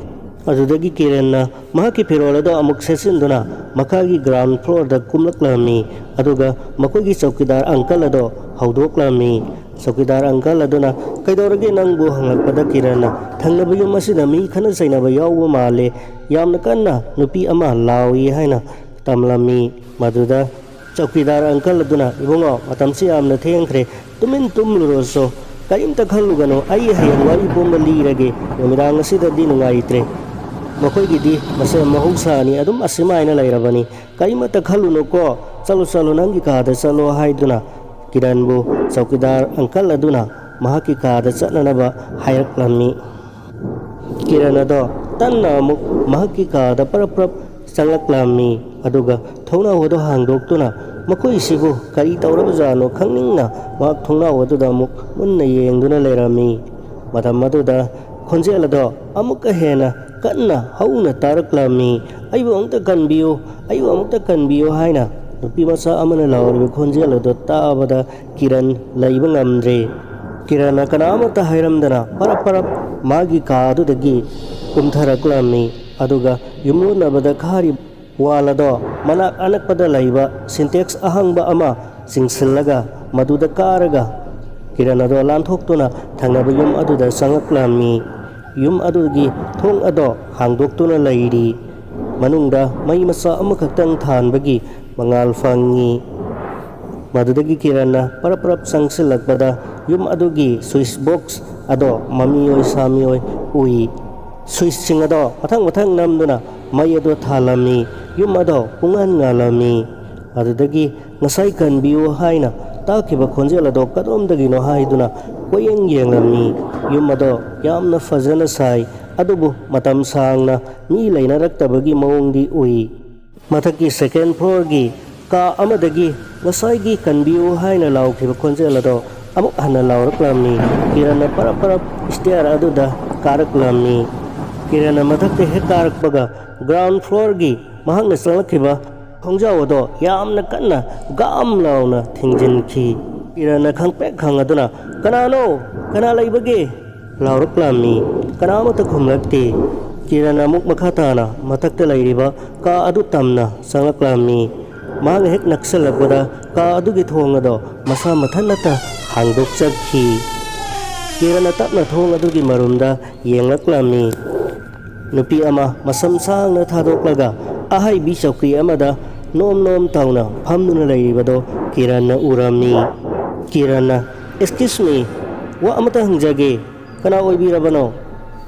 ꯑꯗꯨꯗꯒꯤ ꯀꯤꯔꯟꯅ ꯃꯍꯥꯛꯀꯤ ꯐꯤꯔꯣꯜ ꯑꯗꯨ ꯑꯃꯨꯛ ꯁꯦꯠꯆꯤꯟꯗꯨꯅ ꯃꯈꯥꯒꯤ ground floorꯗ ꯀꯨꯝꯂꯛꯂꯝꯃꯤ꯫ ꯑꯗꯨꯒ ꯃꯈꯣꯏꯒꯤ ꯆꯧꯀꯤꯗꯥꯔ uncle ꯑꯗꯨ ꯍꯧꯗꯣꯛꯂꯝꯃꯤ꯫ ꯆꯧꯀꯤꯗꯥꯔ uncle ꯑꯗꯨꯅ "ꯀꯩꯗꯧꯔꯒꯦ ꯅꯪꯕꯨ?" ꯍꯪꯂꯛꯄꯗ ꯀꯤꯔꯟꯅ "ꯊꯪꯅꯕ ꯌꯨꯝ ꯑꯁꯤꯗ ꯃꯤ ꯈꯠꯅ ꯆꯩꯅꯕ ꯌꯥꯎꯕ ꯃꯥꯜꯂꯦ, ꯌꯥꯝꯅ ꯀꯟꯅ ꯅꯨꯄꯤ ꯑꯃ ꯂꯥꯎꯏ" ꯍꯥꯏꯅ ꯇꯝꯂꯝꯃꯤ꯫ ꯃꯗꯨꯗ ꯆꯧꯀꯤꯗꯥꯔ uncle ꯑꯗꯨꯅ "ꯏꯕꯨꯡꯉꯣ, ꯃꯇꯝꯁꯤ ꯌꯥꯝꯅ ꯊꯦꯡꯈ꯭ꯔꯦ, ꯇꯨꯃꯤꯟ ꯇꯨꯝꯂꯨꯔꯣꯁꯣ, ꯀꯔꯤꯝꯇ ꯈꯜꯂꯨꯒꯅꯨ, ꯑꯩ ꯍꯌꯦꯡ ꯋꯥꯔꯤ ꯄꯨꯝꯕ ꯂꯤꯔꯒꯦ, ꯅꯨꯃꯤꯗꯥꯡ ꯑꯁꯤꯗꯗꯤ ꯅꯨꯡꯉꯥꯏꯇ꯭ꯔꯦ, ꯃꯈꯣꯏꯒꯤꯗꯤ ꯃꯁꯦ ꯃꯍꯧꯁꯥꯅꯤ, ꯑꯗꯨꯝ ꯑꯁꯨꯃꯥꯏꯅ ꯂꯩꯔꯕꯅꯤ, ꯀꯔꯤꯃꯠꯇ ꯈꯜꯂꯨꯅꯨꯀꯣ, ꯆꯠꯂꯣ ꯆꯠꯂꯣ, ꯅꯪꯒꯤ ꯀꯥꯗ ꯆꯠꯂꯣ" ꯍꯥꯏꯗꯨꯅ ꯀꯤꯔꯟꯕꯨ ꯆꯧꯀꯤꯗꯥꯔ uncle ꯑꯗꯨꯅ ꯃꯍꯥꯛꯀꯤ ꯀꯥꯗ ꯆꯠꯅꯅꯕ ꯍꯥꯏꯔꯛꯂꯝꯃꯤ꯫ ꯀꯤꯔꯟ ꯑꯗꯣ ꯇꯟꯅ ꯑꯃꯨꯛ ꯃꯍꯥꯛꯀꯤ ꯀꯥꯗ ꯄꯔꯞ ꯄꯔꯞ ꯆꯪꯂꯛꯂꯝꯃꯤ꯫ ꯑꯗꯨꯒ ꯊꯣꯡꯅꯥꯎ ꯑꯗꯨ ꯍꯥꯡꯗꯣꯛꯇꯨꯅ ꯃꯈꯣꯏꯁꯤꯕꯨ ꯀꯔꯤ ꯇꯧꯔꯕꯖꯥꯠꯅꯣ ꯈꯪꯅꯤꯡꯅ ꯃꯍꯥꯛ ꯊꯣꯡꯅꯥꯎ ꯑꯗꯨꯗ ꯑꯃꯨꯛ ꯃꯨꯟꯅ ꯌꯦꯡꯗꯨꯅ ꯂꯩꯔꯝꯃꯤ꯫ ꯃꯇꯝ ꯑꯗꯨꯗ ꯈꯣꯟꯖꯦꯜ ꯑꯗꯣ ꯑꯃꯨꯛꯀ ꯍꯦꯟꯅ ꯀꯟꯅ ꯍꯧꯅ ꯇꯥꯔꯛꯂꯝꯃꯤ꯫ "ꯑꯩꯕꯨ ꯑꯃꯨꯛꯇ ꯀꯟꯕꯤꯌꯨ, ꯑꯩꯕꯨ ꯑꯃꯨꯛꯇ ꯀꯟꯕꯤꯌꯨ" ꯍꯥꯏꯅ ꯅꯨꯄꯤ ꯃꯆꯥ ꯑꯃꯅ ꯂꯥꯎꯔꯤꯕ ꯈꯣꯟꯖꯦꯜ ꯑꯗꯨ ꯇꯥꯕꯗ ꯀꯤꯔꯟ ꯂꯩꯕ ꯉꯝꯗ꯭ꯔꯦ꯫ ꯀꯤꯔꯟꯅ ꯀꯅꯥ ꯑꯃꯠꯇ ꯍꯥꯏꯔꯝꯗꯅ ꯄꯔꯞ ꯄꯔꯞ ꯃꯥꯒꯤ ꯀꯥ ꯑꯗꯨꯗꯒꯤ ꯀꯨꯝꯊꯔꯛꯂꯝꯃꯤ꯫ ꯑꯗꯨꯒ ꯌꯨꯝꯂꯣꯟꯅꯕꯗ ꯈꯥꯔꯤꯕ wall ꯑꯗꯣ ꯃꯅꯥꯛ ꯑꯅꯛꯄꯗ ꯂꯩꯕ Sintex ꯑꯍꯪꯕ ꯑꯃ ꯆꯤꯡꯁꯤꯜꯂꯒ ꯃꯗꯨꯗ ꯀꯥꯔꯒ ꯀꯤꯔꯟ ꯑꯗꯣ ꯂꯥꯟꯊꯣꯛꯇꯨꯅ ꯊꯪꯅꯕ ꯌꯨꯝ ꯑꯗꯨꯗ ꯆꯪꯂꯛꯂꯝꯃꯤ꯫ ꯌꯨꯝ ꯑꯗꯨꯒꯤ ꯊꯣꯡ ꯑꯗꯣ ꯍꯥꯡꯗꯣꯛꯇꯨꯅ ꯂꯩꯔꯤ꯫ ꯃꯅꯨꯡꯗ ꯃꯩ ꯃꯆꯥ ꯑꯃꯈꯛꯇꯪ ꯊꯥꯟꯕꯒꯤ ꯃꯉꯥꯜ ꯐꯪꯉꯤ꯫ ꯃꯗꯨꯗꯒꯤ ꯀꯤꯔꯟꯅ ꯄꯔꯞ ꯄꯔꯞ ꯆꯪꯁꯤꯜꯂꯛꯄꯗ ꯌꯨꯝ ꯑꯗꯨꯒꯤ switch box ꯑꯗꯣ ꯃꯃꯤꯑꯣꯏ ꯁꯥꯃꯤꯑꯣꯏ ꯎꯏ꯫ Switchꯁꯤꯡ ꯑꯗꯣ ꯃꯊꯪ ꯃꯊꯪ ꯅꯝꯗꯨꯅ ꯃꯩ ꯑꯗꯣ ꯊꯥꯜꯂꯝꯃꯤ꯫ ꯌꯨꯝ ꯑꯗꯣ ꯄꯨꯡꯉꯥꯟ ꯉꯥꯜꯂꯝꯃꯤ꯫ ꯑꯗꯨꯗꯒꯤ ꯉꯁꯥꯏ "ꯀꯟꯕꯤꯌꯨ" ꯍꯥꯏꯅ ꯇꯥꯈꯤꯕ ꯈꯣꯟꯖꯦꯜ ꯑꯗꯣ ꯀꯗꯣꯝꯗꯒꯤꯅꯣ ꯍꯥꯏꯗꯨꯅ ꯀꯣꯏꯌꯦꯡ ꯌꯦꯡꯂꯝꯃꯤ꯫ ꯌꯨꯝ ꯑꯗꯣ ꯌꯥꯝꯅ ꯐꯖꯅ ꯁꯥꯏ, ꯑꯗꯨꯕꯨ ꯃꯇꯝ ꯁꯥꯡꯅ ꯃꯤ ꯂꯩꯅꯔꯛꯇꯕꯒꯤ ꯃꯑꯣꯡꯗꯤ ꯎꯏ꯫ ꯃꯊꯛꯀꯤ second floorꯒꯤ ꯀꯥ ꯑꯃꯗꯒꯤ ꯉꯁꯥꯏꯒꯤ "ꯀꯟꯕꯤꯌꯨ" ꯍꯥꯏꯅ ꯂꯥꯎꯈꯤꯕ ꯈꯣꯟꯖꯦꯜ ꯑꯗꯣ ꯑꯃꯨꯛ ꯍꯟꯅ ꯂꯥꯎꯔꯛꯂꯝꯃꯤ꯫ ꯀꯤꯔꯟꯅ ꯄꯔꯞ ꯄꯔꯞ stair ꯑꯗꯨꯗ ꯀꯥꯔꯛꯂꯝꯃꯤ꯫ ꯀꯤꯔꯟꯅ ꯃꯊꯛꯇ ꯍꯦꯛ ꯀꯥꯔꯛꯄꯒ ground floorꯒꯤ ꯃꯍꯥꯛꯅ ꯆꯪꯂꯛꯈꯤꯕ ꯊꯣꯡꯖꯥꯎ ꯑꯗꯣ ꯌꯥꯝꯅ ꯀꯟꯅ ꯒꯥꯝ ꯂꯥꯎꯅ ꯊꯤꯡꯖꯤꯟꯈꯤ꯫ ꯀꯤꯔꯟꯅ ꯈꯪꯄ꯭ꯔꯦꯛ ꯈꯪꯉꯗꯨꯅ, "ꯀꯅꯥꯅꯣ? ꯀꯅꯥ ꯂꯩꯕꯒꯦ?" ꯂꯥꯎꯔꯛꯂꯝꯃꯤ꯫ ꯀꯅꯥꯃꯠꯇ ꯈꯨꯝꯂꯛꯇꯦ꯫ ꯀꯤꯔꯟ ꯑꯃꯨꯛ ꯃꯈꯥ ꯇꯥꯅ ꯃꯊꯛꯇ ꯂꯩꯔꯤꯕ ꯀꯥ ꯑꯗꯨ ꯇꯝꯅ ꯆꯪꯂꯛꯂꯝꯃꯤ꯫ ꯃꯍꯥꯛꯅ ꯍꯦꯛ ꯅꯛꯁꯜꯂꯛꯄꯗ ꯀꯥ ꯑꯗꯨꯒꯤ ꯊꯣꯡ ꯑꯗꯣ ꯃꯁꯥ ꯃꯊꯟꯇ ꯍꯥꯡꯗꯣꯛꯆꯈꯤ꯫ ꯀꯤꯔꯟꯅ ꯇꯞꯅ ꯊꯣꯡ ꯑꯗꯨꯒꯤ ꯃꯔꯨꯝꯗ ꯌꯦꯡꯂꯛꯂꯝꯃꯤ꯫ ꯅꯨꯄꯤ ꯑꯃ ꯃꯁꯝ ꯁꯥꯡꯅ ꯊꯥꯗꯣꯛꯂꯒ ꯑꯍꯥꯏꯕꯤ ꯆꯧꯀ꯭ꯔꯤ ꯑꯃꯗ ꯅꯣꯝ ꯅꯣꯝ ꯇꯧꯅ ꯐꯝꯗꯨꯅ ꯂꯩꯔꯤꯕꯗꯣ ꯀꯤꯔꯟꯅ ꯎꯔꯝꯃꯤ꯫ ꯀꯤꯔꯟꯅ, "Excuse me, ꯋꯥ ꯑꯃꯇ ꯍꯪꯖꯒꯦ, ꯀꯅꯥ ꯑꯣꯏꯕꯤꯔꯕꯅꯣ?"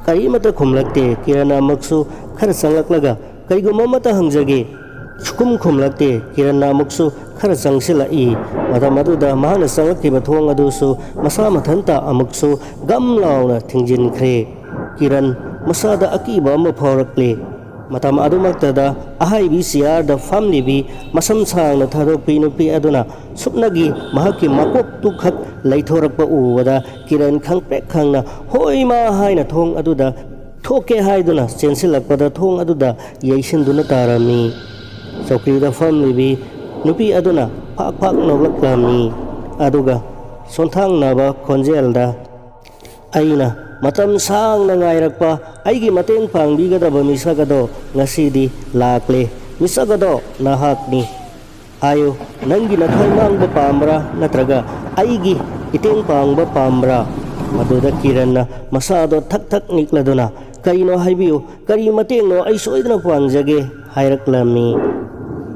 ꯀꯔꯤꯃꯠꯇ ꯈꯨꯝꯂꯛꯇꯦ꯫ ꯀꯤꯔꯟꯅ ꯑꯃꯨꯛꯁꯨ ꯈꯔ ꯆꯪꯂꯛꯂꯒ, "ꯀꯔꯤꯒꯨꯝꯕ ꯑꯃꯠꯇ ꯍꯪꯖꯒꯦ?" ꯁꯨꯈꯨꯝ ꯈꯨꯝꯂꯛꯇꯦ꯫ ꯀꯤꯔꯟꯅ ꯑꯃꯨꯛꯁꯨ ꯈꯔ ꯆꯪꯁꯤꯜꯂꯛꯏ꯫ ꯃꯇꯝ ꯑꯗꯨꯗ ꯃꯍꯥꯛꯅ ꯆꯪꯂꯛꯈꯤꯕ ꯊꯣꯡ ꯑꯗꯨꯁꯨ ꯃꯁꯥ ꯃꯊꯟꯇ ꯑꯃꯨꯛꯁꯨ ꯒꯝ ꯂꯥꯎꯅ ꯊꯤꯡꯖꯤꯟꯈ꯭ꯔꯦ꯫ ꯀꯤꯔꯟ ꯃꯁꯥꯗ ꯑꯀꯤꯕ ꯑꯃ ꯐꯥꯎꯔꯛꯂꯦ꯫ ꯃꯇꯝ ꯑꯗꯨꯃꯛꯇꯗ ꯑꯍꯥꯏꯕꯤ ꯆꯤꯌꯥꯔꯗ ꯐꯝꯂꯤꯕꯤ ꯃꯁꯝ ꯁꯥꯡꯅ ꯊꯥꯗꯣꯛꯄꯤ ꯅꯨꯄꯤ ꯑꯗꯨꯅ ꯁꯨꯞꯅꯒꯤ ꯃꯍꯥꯛꯀꯤ ꯃꯀꯣꯛꯇꯨꯈꯛ ꯂꯩꯊꯣꯔꯛꯄ ꯎꯕꯗ ꯀꯤꯔꯟ ꯈꯪꯄ꯭ꯔꯦꯛ ꯈꯪꯅ "ꯍꯣꯏ ꯏꯃꯥ" ꯍꯥꯏꯅ ꯊꯣꯡ ꯑꯗꯨꯗ ꯊꯣꯛꯀꯦ ꯍꯥꯏꯗꯨꯅ ꯆꯦꯟꯁꯤꯜꯂꯛꯄꯗ ꯊꯣꯡ ꯑꯗꯨꯗ ꯌꯩꯁꯤꯟꯗꯨꯅ ꯇꯥꯔꯝꯃꯤ꯫ ꯆꯧꯀ꯭ꯔꯤꯗ ꯐꯝꯂꯤꯕꯤ ꯅꯨꯄꯤ ꯑꯗꯨꯅ ꯐꯥꯛ ꯐꯥꯛ ꯅꯣꯛꯂꯛꯂꯝꯃꯤ꯫ ꯑꯗꯨꯒ ꯁꯣꯟꯊꯥꯡꯅꯕ ꯈꯣꯟꯖꯦꯜꯗ, "ꯑꯩꯅ ꯃꯇꯝ ꯁꯥꯡꯅ ꯉꯥꯏꯔꯛꯄ ꯑꯩꯒꯤ ꯃꯇꯦꯡ ꯄꯥꯡꯕꯤꯒꯗꯕ ꯃꯤꯁꯛ ꯑꯗꯣ ꯉꯁꯤꯗꯤ ꯂꯥꯛꯂꯦ꯫ ꯃꯤꯁꯛ ꯑꯗꯣ ꯅꯍꯥꯛꯅꯤ꯫ ꯍꯥꯏꯌꯨ, ꯅꯪꯒꯤ ꯅꯊ꯭ꯋꯥꯏ ꯃꯥꯡꯕ ꯄꯥꯝꯕ꯭ꯔꯥ ꯅꯠꯇ꯭ꯔꯒ ꯑꯩꯒꯤ ꯃꯇꯦꯡ ꯄꯥꯡꯕ ꯄꯥꯝꯕ꯭ꯔꯥ?" ꯃꯗꯨꯗ ꯀꯤꯔꯟꯅ ꯃꯁꯥꯗꯣ ꯊꯛ ꯊꯛ ꯅꯤꯛꯂꯗꯨꯅ, "ꯀꯔꯤꯅꯣ ꯍꯥꯏꯕꯤꯌꯨ, ꯀꯔꯤ ꯃꯇꯦꯡꯅꯣ ꯑꯩ ꯁꯣꯏꯗꯅ ꯄꯥꯡꯖꯒꯦ" ꯍꯥꯏꯔꯛꯂꯝꯃꯤ꯫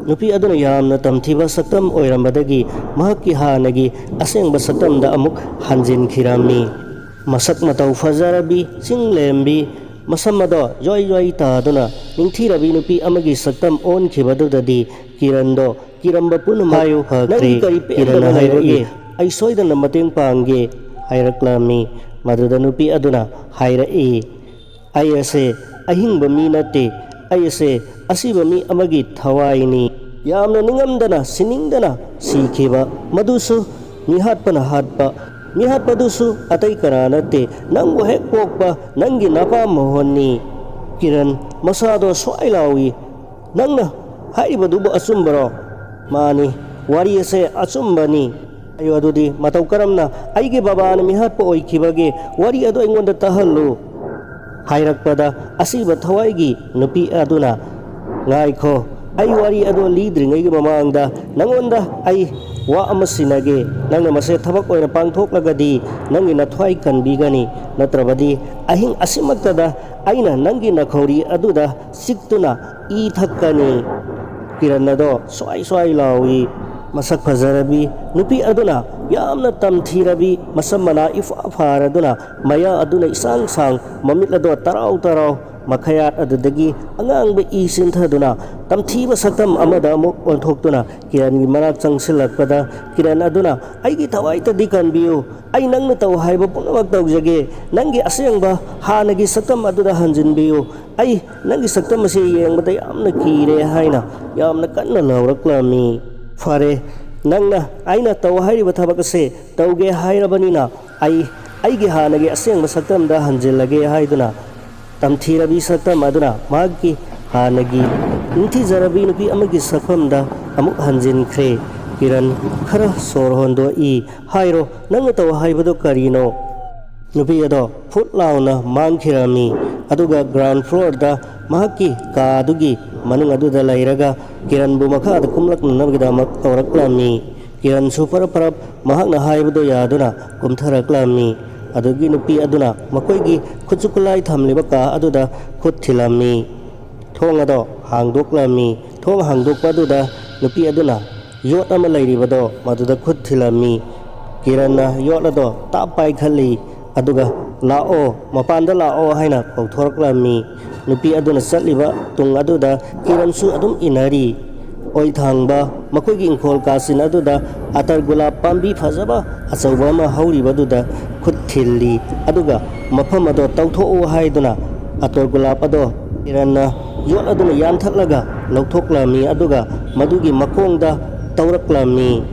ꯅꯨꯄꯤ ꯑꯗꯨꯅ ꯌꯥꯝꯅ ꯇꯝꯊꯤꯕ ꯁꯛꯇꯝ ꯑꯣꯏꯔꯝꯕꯗꯒꯤ ꯃꯍꯥꯛꯀꯤ ꯍꯥꯟꯅꯒꯤ ꯑꯁꯦꯡꯕ ꯁꯛꯇꯝꯗ ꯑꯃꯨꯛ ꯍꯟꯖꯤꯟꯈꯤꯔꯝꯃꯤ꯫ ꯃꯁꯛ ꯃꯇꯧ ꯐꯖꯔꯕꯤ, ꯆꯤꯡ ꯂꯦꯝꯕꯤ, ꯃꯁꯝ ꯑꯗꯣ ꯌꯣꯏ ꯌꯣꯏ ꯇꯥꯗꯨꯅ ꯅꯤꯡꯊꯤꯔꯕꯤ ꯅꯨꯄꯤ ꯑꯃꯒꯤ ꯁꯛꯇꯝ ꯑꯣꯟꯈꯤꯕꯗꯨꯗꯗꯤ ꯀꯤꯔꯟꯗꯣ ꯀꯤꯔꯝꯕ ꯄꯨꯝꯅꯃꯛ ꯍꯥꯏꯌꯨ, ꯐꯈ꯭ꯔꯦ꯫ ꯅꯪꯒꯤ ꯀꯔꯤ ꯀꯤꯔꯟꯅ ꯄꯦꯟꯗꯕ ꯍꯥꯏꯔꯛꯏ, ꯂꯩꯔꯒꯦ? "ꯑꯩ ꯁꯣꯏꯗꯅ ꯃꯇꯦꯡ ꯄꯥꯡꯒꯦ" ꯍꯥꯏꯔꯛꯂꯝꯃꯤ꯫ ꯃꯗꯨꯗ ꯅꯨꯄꯤ ꯑꯗꯨꯅ ꯍꯥꯏꯔꯛꯏ, "ꯑꯩ ꯑꯁꯦ ꯑꯍꯤꯡꯕ ꯃꯤ ꯅꯠꯇꯦ, ꯑꯩ ꯑꯁꯦ ꯑꯁꯤꯕ ꯃꯤ ꯑꯃꯒꯤ ꯊꯋꯥꯏꯅꯤ꯫ ꯌꯥꯝꯅ ꯅꯤꯡꯉꯝꯗꯅ ꯁꯤꯅꯤꯡꯗꯅ ꯁꯤꯈꯤꯕ, ꯃꯗꯨꯁꯨ ꯃꯤꯍꯥꯠꯄꯅ ꯍꯥꯠꯄ, ꯃꯤꯍꯥꯠꯄꯗꯨꯁꯨ ꯑꯇꯩ ꯀꯅꯥ ꯅꯠꯇꯦ, ꯅꯪꯕꯨ ꯍꯦꯛ ꯄꯣꯛꯄ ꯅꯪꯒꯤ ꯅꯄꯥ ꯃꯣꯍꯟꯅꯤ"꯫ ꯀꯤꯔꯟ ꯃꯁꯥꯗꯣ ꯁ꯭ꯋꯥꯏ ꯂꯥꯎꯏ꯫ "ꯅꯪꯅ ꯍꯥꯏꯔꯤꯕꯗꯨꯕꯨ ꯑꯆꯨꯝꯕꯔꯣ?" "ꯃꯥꯅꯤ, ꯋꯥꯔꯤ ꯑꯁꯦ ꯑꯆꯨꯝꯕꯅꯤ"꯫ ꯍꯥꯏꯌꯨ ꯑꯗꯨꯗꯤ, ꯃꯇꯧ ꯀꯔꯝꯅ ꯑꯩꯒꯤ ꯕꯕꯥꯅ ꯃꯤꯍꯥꯠꯄ ꯑꯣꯏꯈꯤꯕꯒꯦ? ꯋꯥꯔꯤ ꯑꯗꯨ ꯑꯩꯉꯣꯟꯗ ꯇꯥꯍꯜꯂꯨ ꯍꯥꯏꯔꯛꯄꯗ, ꯑꯁꯤꯕ ꯊꯋꯥꯏꯒꯤ ꯅꯨꯄꯤ ꯑꯗꯨꯅ, "ꯉꯥꯏꯈꯣ, ꯑꯩ ꯋꯥꯔꯤ ꯑꯗꯨ ꯂꯤꯗ꯭ꯔꯤꯉꯩꯒꯤ ꯃꯃꯥꯡꯗ ꯅꯪꯉꯣꯟꯗ ꯑꯩ ꯋꯥ ꯑꯃ ꯁꯤꯟꯅꯒꯦ꯫ ꯅꯪꯅ ꯃꯁꯦ ꯊꯕꯛ ꯑꯣꯏꯅ ꯄꯥꯡꯊꯣꯛꯂꯒꯗꯤ ꯅꯪꯒꯤ ꯅꯊ꯭ꯋꯥꯏ ꯀꯟꯕꯤꯒꯅꯤ, ꯅꯠꯇ꯭ꯔꯕꯗꯤ ꯑꯍꯤꯡ ꯑꯁꯤꯃꯛꯇꯗ ꯑꯩꯅ ꯅꯪꯒꯤ ꯅꯈꯧꯔꯤ ꯑꯗꯨꯗ ꯆꯤꯛꯇꯨꯅ ꯏ ꯊꯛꯀꯅꯤ꯫" ꯀꯤꯔꯟ ꯑꯗꯣ ꯁ꯭ꯋꯥꯏ ꯁ꯭ꯋꯥꯏ ꯂꯥꯎꯏ꯫ ꯃꯁꯛ ꯐꯖꯔꯕꯤ ꯅꯨꯄꯤ ꯑꯗꯨꯅ ꯌꯥꯝꯅ ꯇꯝꯊꯤꯔꯕꯤ, ꯃꯁꯝ ꯃꯅꯥ ꯏꯐꯥ ꯐꯥꯔꯗꯨꯅ, ꯃꯌꯥ ꯑꯗꯨꯅ ꯏꯁꯥꯡ ꯁꯥꯡ, ꯃꯃꯤꯠ ꯑꯗꯣ ꯇꯔꯥꯎ ꯇꯔꯥꯎ, ꯃꯈꯌꯥꯠ ꯑꯗꯨꯗꯒꯤ ꯑꯉꯥꯡꯕ ꯏ ꯆꯦꯟꯊꯗꯨꯅ ꯇꯝꯊꯤꯕ ꯁꯛꯇꯝ ꯑꯃꯗ ꯑꯃꯨꯛ ꯑꯣꯟꯊꯣꯛꯇꯨꯅ ꯀꯤꯔꯟꯒꯤ ꯃꯅꯥꯛ ꯆꯪꯁꯤꯜꯂꯛꯄꯗ, ꯀꯤꯔꯟ ꯑꯗꯨꯅ, "ꯑꯩꯒꯤ ꯊꯋꯥꯏꯇꯗꯤ ꯀꯟꯕꯤꯌꯨ, ꯑꯩ ꯅꯪꯅ ꯇꯧ ꯍꯥꯏꯕ ꯄꯨꯝꯅꯃꯛ ꯇꯧꯖꯒꯦ, ꯅꯪꯒꯤ ꯑꯁꯦꯡꯕ ꯍꯥꯟꯅꯒꯤ ꯁꯛꯇꯝ ꯑꯗꯨꯗ ꯍꯟꯖꯤꯟꯕꯤꯌꯨ, ꯑꯩ ꯅꯪꯒꯤ ꯁꯛꯇꯝ ꯑꯁꯤ ꯌꯦꯡꯕꯗ ꯌꯥꯝꯅ ꯀꯤꯔꯦ" ꯍꯥꯏꯅ ꯌꯥꯝꯅ ꯀꯟꯅ ꯂꯥꯎꯔꯛꯂꯝꯃꯤ꯫ "ꯐꯔꯦ, ꯅꯪꯅ ꯑꯩꯅ ꯇꯧ ꯍꯥꯏꯔꯤꯕ ꯊꯕꯛ ꯑꯁꯦ ꯇꯧꯒꯦ ꯍꯥꯏꯔꯕꯅꯤꯅ, ꯑꯩ ꯑꯩꯒꯤ ꯍꯥꯟꯅꯒꯤ ꯑꯁꯦꯡꯕ ꯁꯛꯇꯝꯗ ꯍꯟꯖꯤꯜꯂꯒꯦ" ꯍꯥꯏꯗꯨꯅ ꯇꯝꯊꯤꯔꯕꯤ ꯁꯛꯇꯝ ꯑꯗꯨꯅ ꯃꯍꯥꯛꯀꯤ ꯍꯥꯟꯅꯒꯤ ꯅꯤꯡꯊꯤꯖꯔꯕꯤ ꯅꯨꯄꯤ ꯑꯃꯒꯤ ꯁꯛꯐꯝꯗ ꯑꯃꯨꯛ ꯍꯟꯖꯤꯟꯈ꯭ꯔꯦ꯫ ꯀꯤꯔꯟ ꯈꯔ ꯁꯣꯔ ꯍꯣꯟꯗꯣꯛꯏ꯫ "ꯍꯥꯏꯔꯣ, ꯅꯪꯅ ꯇꯧ ꯍꯥꯏꯕꯗꯣ ꯀꯔꯤꯅꯣ?" ꯅꯨꯄꯤ ꯑꯗꯣ ꯐꯨꯠ ꯂꯥꯎꯅ ꯃꯥꯡꯈꯤꯔꯝꯃꯤ꯫ ꯑꯗꯨꯒ ꯒ꯭ꯔꯥꯎꯟ ꯐ꯭ꯂꯣꯔꯗ ꯃꯍꯥꯛꯀꯤ ꯀꯥ ꯑꯗꯨꯒꯤ ꯃꯅꯨꯡ ꯑꯗꯨꯗ ꯂꯩꯔꯒ ꯀꯤꯔꯟꯕꯨ ꯃꯈꯥꯗ ꯀꯨꯝꯂꯛꯅꯅꯕꯒꯤꯗꯃꯛ ꯀꯧꯔꯛꯂꯝꯃꯤ꯫ ꯀꯤꯔꯟꯁꯨ ꯐꯔ ꯐꯔ ꯃꯍꯥꯛꯅ ꯍꯥꯏꯕꯗꯣ ꯌꯥꯗꯨꯅ ꯀꯨꯝꯊꯔꯛꯂꯝꯃꯤ꯫ ꯑꯗꯨꯒꯤ ꯅꯨꯄꯤ ꯑꯗꯨꯅ ꯃꯈꯣꯏꯒꯤ ꯈꯨꯠꯁꯨ ꯈꯨꯠꯂꯥꯏ ꯊꯝꯂꯤꯕ ꯀꯥ ꯑꯗꯨꯗ ꯈꯨꯠ ꯊꯤꯜꯂꯝꯃꯤ꯫ ꯊꯣꯡ ꯑꯗꯣ ꯍꯥꯡꯗꯣꯛꯂꯝꯃꯤ꯫ ꯊꯣꯡ ꯍꯥꯡꯗꯣꯛꯄ ꯑꯗꯨꯗ ꯅꯨꯄꯤ ꯑꯗꯨꯅ ꯌꯣꯠ ꯑꯃ ꯂꯩꯔꯤꯕꯗꯣ ꯃꯗꯨꯗ ꯈꯨꯠ ꯊꯤꯜꯂꯝꯃꯤ꯫ ꯀꯤꯔꯟꯅ ꯌꯣꯠ ꯑꯗꯣ ꯇꯥꯞ ꯄꯥꯏꯈꯠꯂꯤ, ꯑꯗꯨꯒ, "ꯂꯥꯛꯑꯣ, ꯃꯄꯥꯟꯗ ꯂꯥꯛꯑꯣ" ꯍꯥꯏꯅ ꯀꯧꯊꯣꯔꯛꯂꯝꯃꯤ꯫ ꯅꯨꯄꯤ ꯑꯗꯨꯅ ꯆꯠꯂꯤꯕ ꯇꯨꯡ ꯑꯗꯨꯗ ꯀꯤꯔꯟꯁꯨ ꯑꯗꯨꯝ ꯏꯟꯅꯔꯤ꯫ ꯑꯣꯏ ꯊꯥꯡꯕ ꯃꯈꯣꯏꯒꯤ ꯏꯪꯈꯣꯜ ꯀꯥꯆꯤꯟ ꯑꯗꯨꯗ ꯑꯇꯔ ꯒꯨꯂꯥꯞ ꯄꯥꯝꯕꯤ ꯐꯖꯕ ꯑꯆꯧꯕ ꯑꯃ ꯍꯧꯔꯤꯕꯗꯨꯗ ꯈꯨꯠ ꯊꯤꯜꯂꯤ, ꯑꯗꯨꯒ ꯃꯐꯝ ꯑꯗꯣ ꯇꯧꯊꯣꯛꯎ ꯍꯥꯏꯗꯨꯅ ꯑꯇꯔ ꯒꯨꯂꯥꯞ ꯑꯗꯣ ꯀꯤꯔꯟꯅ ꯌꯣꯠ ꯑꯗꯨꯅ ꯌꯥꯟꯊꯠꯂꯒ ꯂꯧꯊꯣꯛꯂꯝꯃꯤ, ꯑꯗꯨꯒ ꯃꯗꯨꯒꯤ ꯃꯈꯣꯡꯗ ꯇꯧꯔꯛꯂꯝꯃꯤ꯫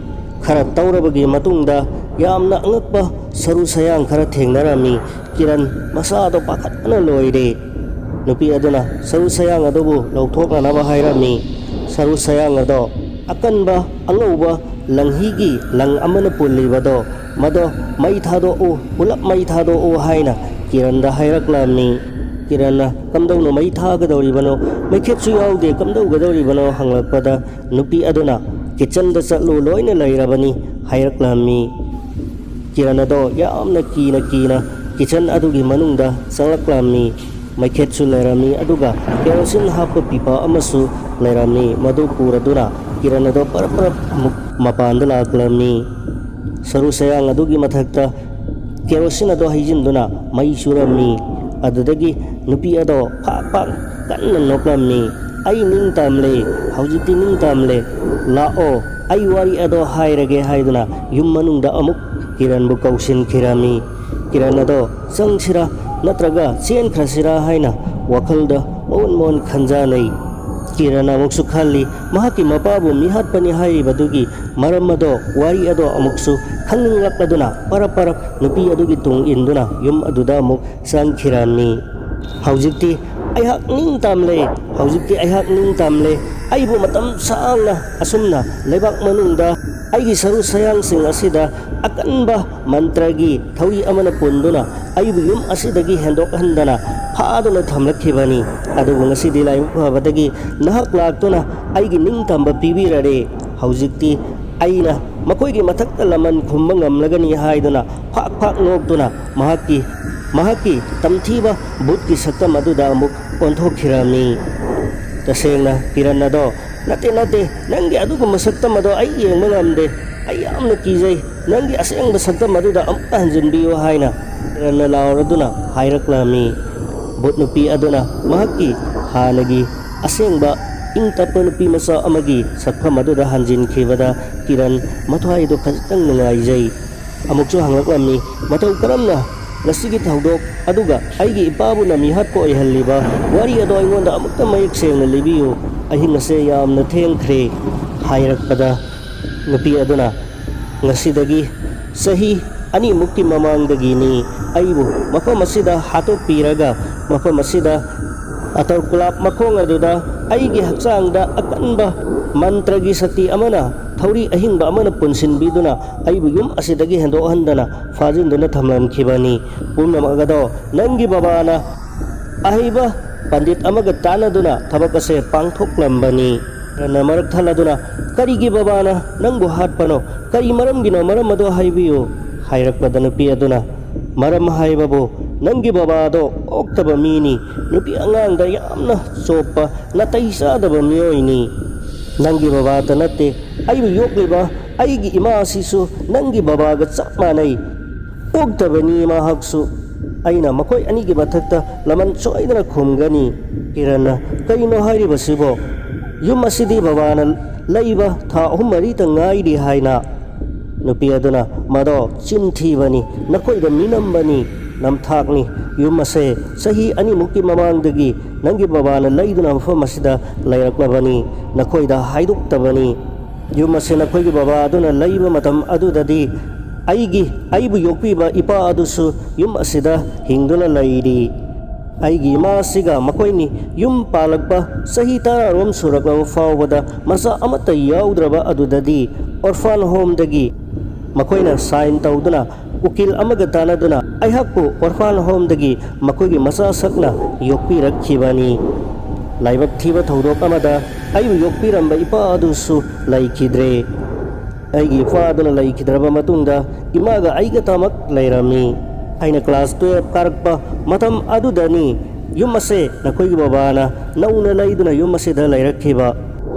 ꯈꯔ ꯇꯧꯔꯕꯒꯤ ꯃꯇꯨꯡꯗ ꯌꯥꯝꯅ ꯑꯉꯛꯄ ꯁꯔꯨ ꯁꯌꯥꯡ ꯈꯔ ꯊꯦꯡꯅꯔꯝꯃꯤ꯫ ꯀꯤꯔꯟ ꯃꯁꯥꯗꯣ ꯄꯥꯈꯠꯄꯅ ꯂꯣꯏꯔꯦ꯫ ꯅꯨꯄꯤ ꯑꯗꯨꯅ ꯁꯔꯨ ꯁꯌꯥꯡ ꯑꯗꯨꯕꯨ ꯂꯧꯊꯣꯛꯅꯅꯕ ꯍꯥꯏꯔꯝꯃꯤ꯫ ꯁꯔꯨ ꯁꯌꯥꯡ ꯑꯗꯣ ꯑꯀꯟꯕ ꯑꯉꯧꯕ ꯂꯪꯍꯤꯒꯤ ꯂꯪ ꯑꯃꯅ ꯄꯨꯜꯂꯤꯕꯗꯣ, ꯃꯗꯣ ꯃꯩ ꯊꯥꯗꯣꯛꯎ, ꯄꯨꯂꯞ ꯃꯩ ꯊꯥꯗꯣꯛꯎ ꯍꯥꯏꯅ ꯀꯤꯔꯟꯗ ꯍꯥꯏꯔꯛꯂꯝꯃꯤ꯫ ꯀꯤꯔꯟꯅ "ꯀꯝꯗꯧꯅ ꯃꯩ ꯊꯥꯒꯗꯧꯔꯤꯕꯅꯣ? ꯃꯩꯈꯦꯠꯁꯨ ꯌꯥꯎꯗꯦ, ꯀꯝꯗꯧꯒꯗꯧꯔꯤꯕꯅꯣ?" ꯍꯪꯂꯛꯄꯗ, ꯅꯨꯄꯤ ꯑꯗꯨꯅ "ꯀꯤꯠꯆꯟꯗ ꯆꯠꯂꯨ, ꯂꯣꯏꯅ ꯂꯩꯔꯕꯅꯤ" ꯍꯥꯏꯔꯛꯂꯝꯃꯤ꯫ ꯀꯤꯔꯟ ꯑꯗꯣ ꯌꯥꯝꯅ ꯀꯤꯅ ꯀꯤꯅ ꯀꯤꯠꯆꯟ ꯑꯗꯨꯒꯤ ꯃꯅꯨꯡꯗ ꯆꯪꯂꯛꯂꯝꯃꯤ꯫ ꯃꯩꯈꯦꯠꯁꯨ ꯂꯩꯔꯝꯃꯤ, ꯑꯗꯨꯒ ꯀꯦꯔꯣꯁꯤꯟ ꯍꯥꯞꯄ ꯄꯤꯄꯥ ꯑꯃꯁꯨ ꯂꯩꯔꯝꯃꯤ꯫ ꯃꯗꯨ ꯄꯨꯔꯗꯨꯅ ꯀꯤꯔꯟ ꯑꯗꯣ ꯄꯔꯞ ꯄꯔꯞ ꯑꯃꯨꯛ ꯃꯄꯥꯟꯗ ꯂꯥꯛꯂꯝꯃꯤ꯫ ꯁꯔꯨ ꯁꯌꯥꯡ ꯑꯗꯨꯒꯤ ꯃꯊꯛꯇ ꯀꯦꯔꯣꯁꯤꯟ ꯑꯗꯣ ꯍꯩꯖꯤꯟꯗꯨꯅ ꯃꯩ ꯁꯨꯔꯝꯃꯤ꯫ ꯑꯗꯨꯗꯒꯤ ꯅꯨꯄꯤ ꯑꯗꯣ ꯐꯥꯛ ꯐꯥꯛ ꯀꯟꯅ ꯅꯣꯛꯂꯝꯃꯤ꯫ "ꯑꯩ ꯅꯤꯡꯇꯝꯂꯦ, ꯍꯧꯖꯤꯛꯇꯤ ꯅꯤꯡꯇꯝꯂꯦ꯫ ꯂꯥꯛꯑꯣ, ꯑꯩ ꯋꯥꯔꯤ ꯑꯗꯣ ꯍꯥꯏꯔꯒꯦ" ꯍꯥꯏꯗꯨꯅ ꯌꯨꯝ ꯃꯅꯨꯡꯗ ꯑꯃꯨꯛ ꯀꯤꯔꯟꯕꯨ ꯀꯧꯁꯤꯟꯈꯤꯔꯝꯃꯤ꯫ ꯀꯤꯔꯟ ꯑꯗꯣ ꯆꯪꯁꯤꯔꯥ ꯅꯠꯇ꯭ꯔꯒ ꯆꯦꯟꯈ꯭ꯔꯁꯤꯔꯥ ꯍꯥꯏꯅ ꯋꯥꯈꯜꯗ ꯃꯑꯣꯟ ꯃꯑꯣꯟ ꯈꯟꯖꯥꯅꯩ꯫ ꯀꯤꯔꯟ ꯑꯃꯨꯛꯁꯨ ꯈꯜꯂꯤ, ꯃꯍꯥꯛꯀꯤ ꯃꯄꯥꯕꯨ ꯃꯤꯍꯥꯠꯄꯅꯤ ꯍꯥꯏꯔꯤꯕꯗꯨꯒꯤ ꯃꯔꯝ ꯑꯗꯣ, ꯋꯥꯔꯤ ꯑꯗꯣ ꯑꯃꯨꯛꯁꯨ ꯈꯪꯅꯤꯡꯂꯛꯂꯗꯨꯅ ꯄꯔꯞ ꯄꯔꯞ ꯅꯨꯄꯤ ꯑꯗꯨꯒꯤ ꯇꯨꯡ ꯏꯟꯗꯨꯅ ꯌꯨꯝ ꯑꯗꯨꯗ ꯑꯃꯨꯛ ꯆꯪꯈꯤꯔꯝꯃꯤ꯫ "ꯍꯧꯖꯤꯛꯇꯤ ꯑꯩꯍꯥꯛ ꯅꯤꯡꯇꯝꯂꯦ, ꯍꯧꯖꯤꯛꯇꯤ ꯑꯩꯍꯥꯛ ꯅꯤꯡꯇꯝꯂꯦ꯫ ꯑꯩꯕꯨ ꯃꯇꯝ ꯁꯥꯡꯅ ꯑꯁꯨꯝꯅ ꯂꯩꯕꯥꯛ ꯃꯅꯨꯡꯗ ꯑꯩꯒꯤ ꯁꯔꯨ ꯁꯌꯥꯡꯁꯤꯡ ꯑꯁꯤꯗ ꯑꯀꯟꯕ ꯃꯟꯇ꯭ꯔꯒꯤ ꯊꯧꯔꯤ ꯑꯃꯅ ꯄꯨꯟꯗꯨꯅ ꯑꯩꯕꯨ ꯌꯨꯝ ꯑꯁꯤꯗꯒꯤ ꯍꯦꯟꯗꯣꯛꯍꯟꯗꯅ ꯐꯥꯗꯨꯅ ꯊꯝꯂꯛꯈꯤꯕꯅꯤ꯫ ꯑꯗꯨꯕꯨ ꯉꯁꯤꯗꯤ ꯂꯥꯏꯕꯛ ꯐꯕꯗꯒꯤ ꯅꯍꯥꯛ ꯂꯥꯛꯇꯨꯅ ꯑꯩꯒꯤ ꯅꯤꯡꯇꯝꯕ ꯄꯤꯕꯤꯔꯔꯦ꯫ ꯍꯧꯖꯤꯛꯇꯤ ꯑꯩꯅ ꯃꯈꯣꯏꯒꯤ ꯃꯊꯛꯇ ꯂꯃꯟ ꯈꯨꯝꯕ ꯉꯝꯂꯒꯅꯤ" ꯍꯥꯏꯗꯨꯅ ꯐꯥꯛ ꯐꯥꯛ ꯅꯣꯛꯇꯨꯅ ꯃꯍꯥꯛꯀꯤ, ꯃꯍꯥꯛꯀꯤ ꯇꯝꯊꯤꯕ ꯚꯨꯠꯀꯤ ꯁꯛꯇꯝ ꯑꯗꯨꯗ ꯑꯃꯨꯛ ꯑꯣꯟꯊꯣꯛꯈꯤꯔꯝꯃꯤ꯫ ꯇꯁꯦꯡꯅ ꯀꯤꯔꯟ ꯑꯗꯣ, "ꯅꯠꯇꯦ, ꯅꯠꯇꯦ, ꯅꯪꯒꯤ ꯑꯗꯨꯒꯨꯝꯕ ꯁꯛꯇꯝ ꯑꯗꯣ ꯑꯩ ꯌꯦꯡꯕ ꯉꯝꯗꯦ꯫ ꯑꯩ ꯌꯥꯝꯅ ꯀꯤꯖꯩ꯫ ꯅꯪꯒꯤ ꯑꯁꯦꯡꯕ ꯁꯛꯇꯝ ꯑꯗꯨꯗ ꯑꯃꯨꯛꯇ ꯍꯟꯖꯤꯟꯕꯤꯌꯨ" ꯍꯥꯏꯅ ꯀꯤꯔꯟꯅ ꯂꯥꯎꯔꯗꯨꯅ ꯍꯥꯏꯔꯛꯂꯝꯃꯤ꯫ ꯚꯨꯠ ꯅꯨꯄꯤ ꯑꯗꯨꯅ ꯃꯍꯥꯛꯀꯤ ꯍꯥꯟꯅꯒꯤ ꯑꯁꯦꯡꯕ ꯏꯪ ꯇꯞꯄ ꯅꯨꯄꯤ ꯃꯆꯥ ꯑꯃꯒꯤ ꯁꯛꯐꯝ ꯑꯗꯨꯗ ꯍꯟꯖꯤꯟꯈꯤꯕꯗ ꯀꯤꯔꯟ ꯃꯊ꯭ꯋꯥꯏꯗꯣ ꯈꯖꯤꯛꯇꯪ ꯅꯨꯡꯉꯥꯏꯖꯩ꯫ ꯑꯃꯨꯛꯁꯨ ꯍꯪꯂꯛꯂꯝꯃꯤ, "ꯃꯇꯧ ꯀꯔꯝꯅ ꯉꯁꯤꯒꯤ ꯊꯧꯗꯣꯛ ꯑꯗꯨꯒ ꯑꯩꯒꯤ ꯏꯄꯥꯕꯨꯅ ꯃꯤꯍꯥꯠꯄ ꯑꯣꯏꯍꯜꯂꯤꯕ ꯋꯥꯔꯤ ꯑꯗꯣ ꯑꯩꯉꯣꯟꯗ ꯑꯃꯨꯛꯇ ꯃꯌꯦꯛ ꯁꯦꯡꯅ ꯂꯤꯕꯤꯌꯨ꯫ ꯑꯍꯤꯡ ꯑꯁꯦ ꯌꯥꯝꯅ ꯊꯦꯡꯈ꯭ꯔꯦ" ꯍꯥꯏꯔꯛꯄꯗ ꯅꯨꯄꯤ ꯑꯗꯨꯅ, "ꯉꯁꯤꯗꯒꯤ ꯆꯍꯤ ꯑꯅꯤꯃꯨꯛꯀꯤ ꯃꯃꯥꯡꯗꯒꯤꯅꯤ꯫ ꯑꯩꯕꯨ ꯃꯐꯝ ꯑꯁꯤꯗ ꯍꯥꯠꯇꯣꯛꯄꯤꯔꯒ ꯃꯐꯝ ꯑꯁꯤꯗ ꯑꯇꯔ ꯀꯨꯂꯥꯞ ꯃꯈꯣꯡ ꯑꯗꯨꯗ ꯑꯩꯒꯤ ꯍꯛꯆꯥꯡꯗ ꯑꯀꯟꯕ ꯃꯟꯇ꯭ꯔꯒꯤ ꯁꯛꯇꯤ ꯑꯃꯅ, ꯊꯧꯔꯤ ꯑꯍꯤꯡꯕ ꯑꯃꯅ ꯄꯨꯟꯁꯤꯟꯕꯤꯗꯨꯅ ꯑꯩꯕꯨ ꯌꯨꯝ ꯑꯁꯤꯗꯒꯤ ꯍꯦꯟꯗꯣꯛꯍꯟꯗꯅ ꯐꯥꯖꯤꯟꯗꯨꯅ ꯊꯝꯂꯝꯈꯤꯕꯅꯤ꯫ ꯄꯨꯝꯅꯃꯛ ꯑꯗꯣ ꯅꯪꯒꯤ ꯕꯕꯥꯅ ꯑꯍꯩꯕ ꯄꯟꯗꯤꯠ ꯑꯃꯒ ꯇꯥꯟꯅꯗꯨꯅ ꯊꯕꯛ ꯑꯁꯦ ꯄꯥꯡꯊꯣꯛꯂꯝꯕꯅꯤ꯫ ꯀꯤꯔꯟꯅ ꯃꯔꯛ ꯊꯜꯂꯗꯨꯅ, "ꯀꯔꯤꯒꯤ ꯕꯕꯥꯅ ꯅꯪꯕꯨ ꯍꯥꯠꯄꯅꯣ? ꯀꯔꯤ ꯃꯔꯝꯒꯤꯅꯣ? ꯃꯔꯝ ꯑꯗꯣ ꯍꯥꯏꯕꯤꯌꯨ" ꯍꯥꯏꯔꯛꯄꯗ, ꯅꯨꯄꯤ ꯑꯗꯨꯅ, "ꯃꯔꯝ ꯍꯥꯏꯕꯕꯨ, ꯅꯪꯒꯤ ꯕꯕꯥꯗꯣ ꯑꯣꯛꯇꯕ ꯃꯤꯅꯤ, ꯅꯨꯄꯤ ꯑꯉꯥꯡꯗ ꯌꯥꯝꯅ ꯆꯣꯞꯄ, ꯅꯥꯇꯩ ꯆꯥꯗꯕ ꯃꯤꯑꯣꯏꯅꯤ꯫ ꯅꯪꯒꯤ ꯕꯕꯥꯇ ꯅꯠꯇꯦ, ꯑꯩꯕꯨ ꯌꯣꯛꯂꯤꯕ ꯑꯩꯒꯤ ꯏꯃꯥ ꯑꯁꯤꯁꯨ ꯅꯪꯒꯤ ꯕꯕꯥꯒ ꯆꯞ ꯃꯥꯟꯅꯩ꯫ ꯑꯣꯛꯇꯕꯅꯤ ꯃꯍꯥꯛꯁꯨ꯫ ꯑꯩꯅ ꯃꯈꯣꯏ ꯑꯅꯤꯒꯤ ꯃꯊꯛꯇ ꯂꯃꯟ ꯁꯣꯏꯗꯅ ꯈꯨꯝꯒꯅꯤ꯫" ꯀꯤꯔꯟꯅ, "ꯀꯔꯤꯅꯣ ꯍꯥꯏꯔꯤꯕꯁꯤꯕꯣ? ꯌꯨꯝ ꯑꯁꯤꯗꯤ ꯕꯕꯥꯅ ꯂꯩꯕ ꯊꯥ ꯑꯍꯨꯝ ꯃꯔꯤꯇ ꯉꯥꯏꯔꯤ ꯍꯥꯏꯅ?" ꯅꯨꯄꯤ ꯑꯗꯨꯅ, "ꯃꯗꯣ ꯆꯤꯟ ꯊꯤꯕꯅꯤ, ꯅꯈꯣꯏꯗ ꯃꯤꯅꯝꯕꯅꯤ, ꯅꯝꯊꯥꯛꯅꯤ꯫ ꯌꯨꯝ ꯑꯁꯦ ꯆꯍꯤ ꯑꯅꯤꯃꯨꯛꯀꯤ ꯃꯃꯥꯡꯗꯒꯤ ꯅꯪꯒꯤ ꯕꯕꯥꯅ ꯂꯩꯗꯨꯅ ꯃꯐꯝ ꯑꯁꯤꯗ ꯂꯩꯔꯛꯂꯕꯅꯤ, ꯅꯈꯣꯏꯗ ꯍꯥꯏꯗꯣꯛꯇꯕꯅꯤ꯫ ꯌꯨꯝ ꯑꯁꯤ ꯅꯈꯣꯏꯒꯤ ꯕꯕꯥ ꯑꯗꯨꯅ ꯂꯩꯕ ꯃꯇꯝ ꯑꯗꯨꯗꯗꯤ ꯑꯩꯒꯤ, ꯑꯩꯕꯨ ꯌꯣꯛꯄꯤꯕ ꯏꯄꯥ ꯑꯗꯨꯁꯨ ꯌꯨꯝ ꯑꯁꯤꯗ ꯍꯤꯡꯗꯨꯅ ꯂꯩꯔꯤ꯫ ꯑꯩꯒꯤ ꯏꯃꯥ ꯑꯁꯤꯒ ꯃꯈꯣꯏꯅꯤ ꯌꯨꯝ ꯄꯥꯜꯂꯛꯄ ꯆꯍꯤ ꯇꯔꯥꯔꯣꯝ ꯁꯨꯔꯛꯂꯕ ꯐꯥꯎꯕꯗ ꯃꯆꯥ ꯑꯃꯠꯇ ꯌꯥꯎꯗ꯭ꯔꯕ ꯑꯗꯨꯗꯗꯤ ꯑꯣꯔꯐꯥꯟ ꯍꯣꯝꯗꯒꯤ ꯃꯈꯣꯏꯅ ꯁꯥꯏꯟ ꯇꯧꯗꯨꯅ ꯎꯀꯤꯜ ꯑꯃꯒ ꯇꯥꯟꯅꯗꯨꯅ ꯑꯩꯍꯥꯛꯄꯨ ꯑꯣꯔꯐꯥꯟ ꯍꯣꯝꯗꯒꯤ ꯃꯈꯣꯏꯒꯤ ꯃꯆꯥ ꯁꯛꯅ ꯌꯣꯛꯄꯤꯔꯛꯈꯤꯕꯅꯤ꯫ ꯂꯥꯏꯕꯛ ꯊꯤꯕ ꯊꯧꯗꯣꯛ ꯑꯃꯗ ꯑꯩꯕꯨ ꯌꯣꯛꯄꯤꯔꯝꯕ ꯏꯄꯥ ꯑꯗꯨꯁꯨ ꯂꯩꯈꯤꯗ꯭ꯔꯦ꯫ ꯑꯩꯒꯤ ꯏꯄꯥ ꯑꯗꯨꯅ ꯂꯩꯈꯤꯗ꯭ꯔꯕ ꯃꯇꯨꯡꯗ ꯏꯃꯥꯒ ꯑꯩꯒꯇꯃꯛ ꯂꯩꯔꯝꯃꯤ꯫ ꯑꯩꯅ ꯀ꯭ꯂꯥꯁ ꯇꯨꯌꯦꯜꯐ ꯀꯥꯔꯛꯄ ꯃꯇꯝ ꯑꯗꯨꯗꯅꯤ ꯌꯨꯝ ꯑꯁꯦ ꯅꯈꯣꯏꯒꯤ ꯕꯕꯥꯅ ꯅꯧꯅ ꯂꯩꯗꯨꯅ ꯌꯨꯝ ꯑꯁꯤꯗ ꯂꯩꯔꯛꯈꯤꯕ꯫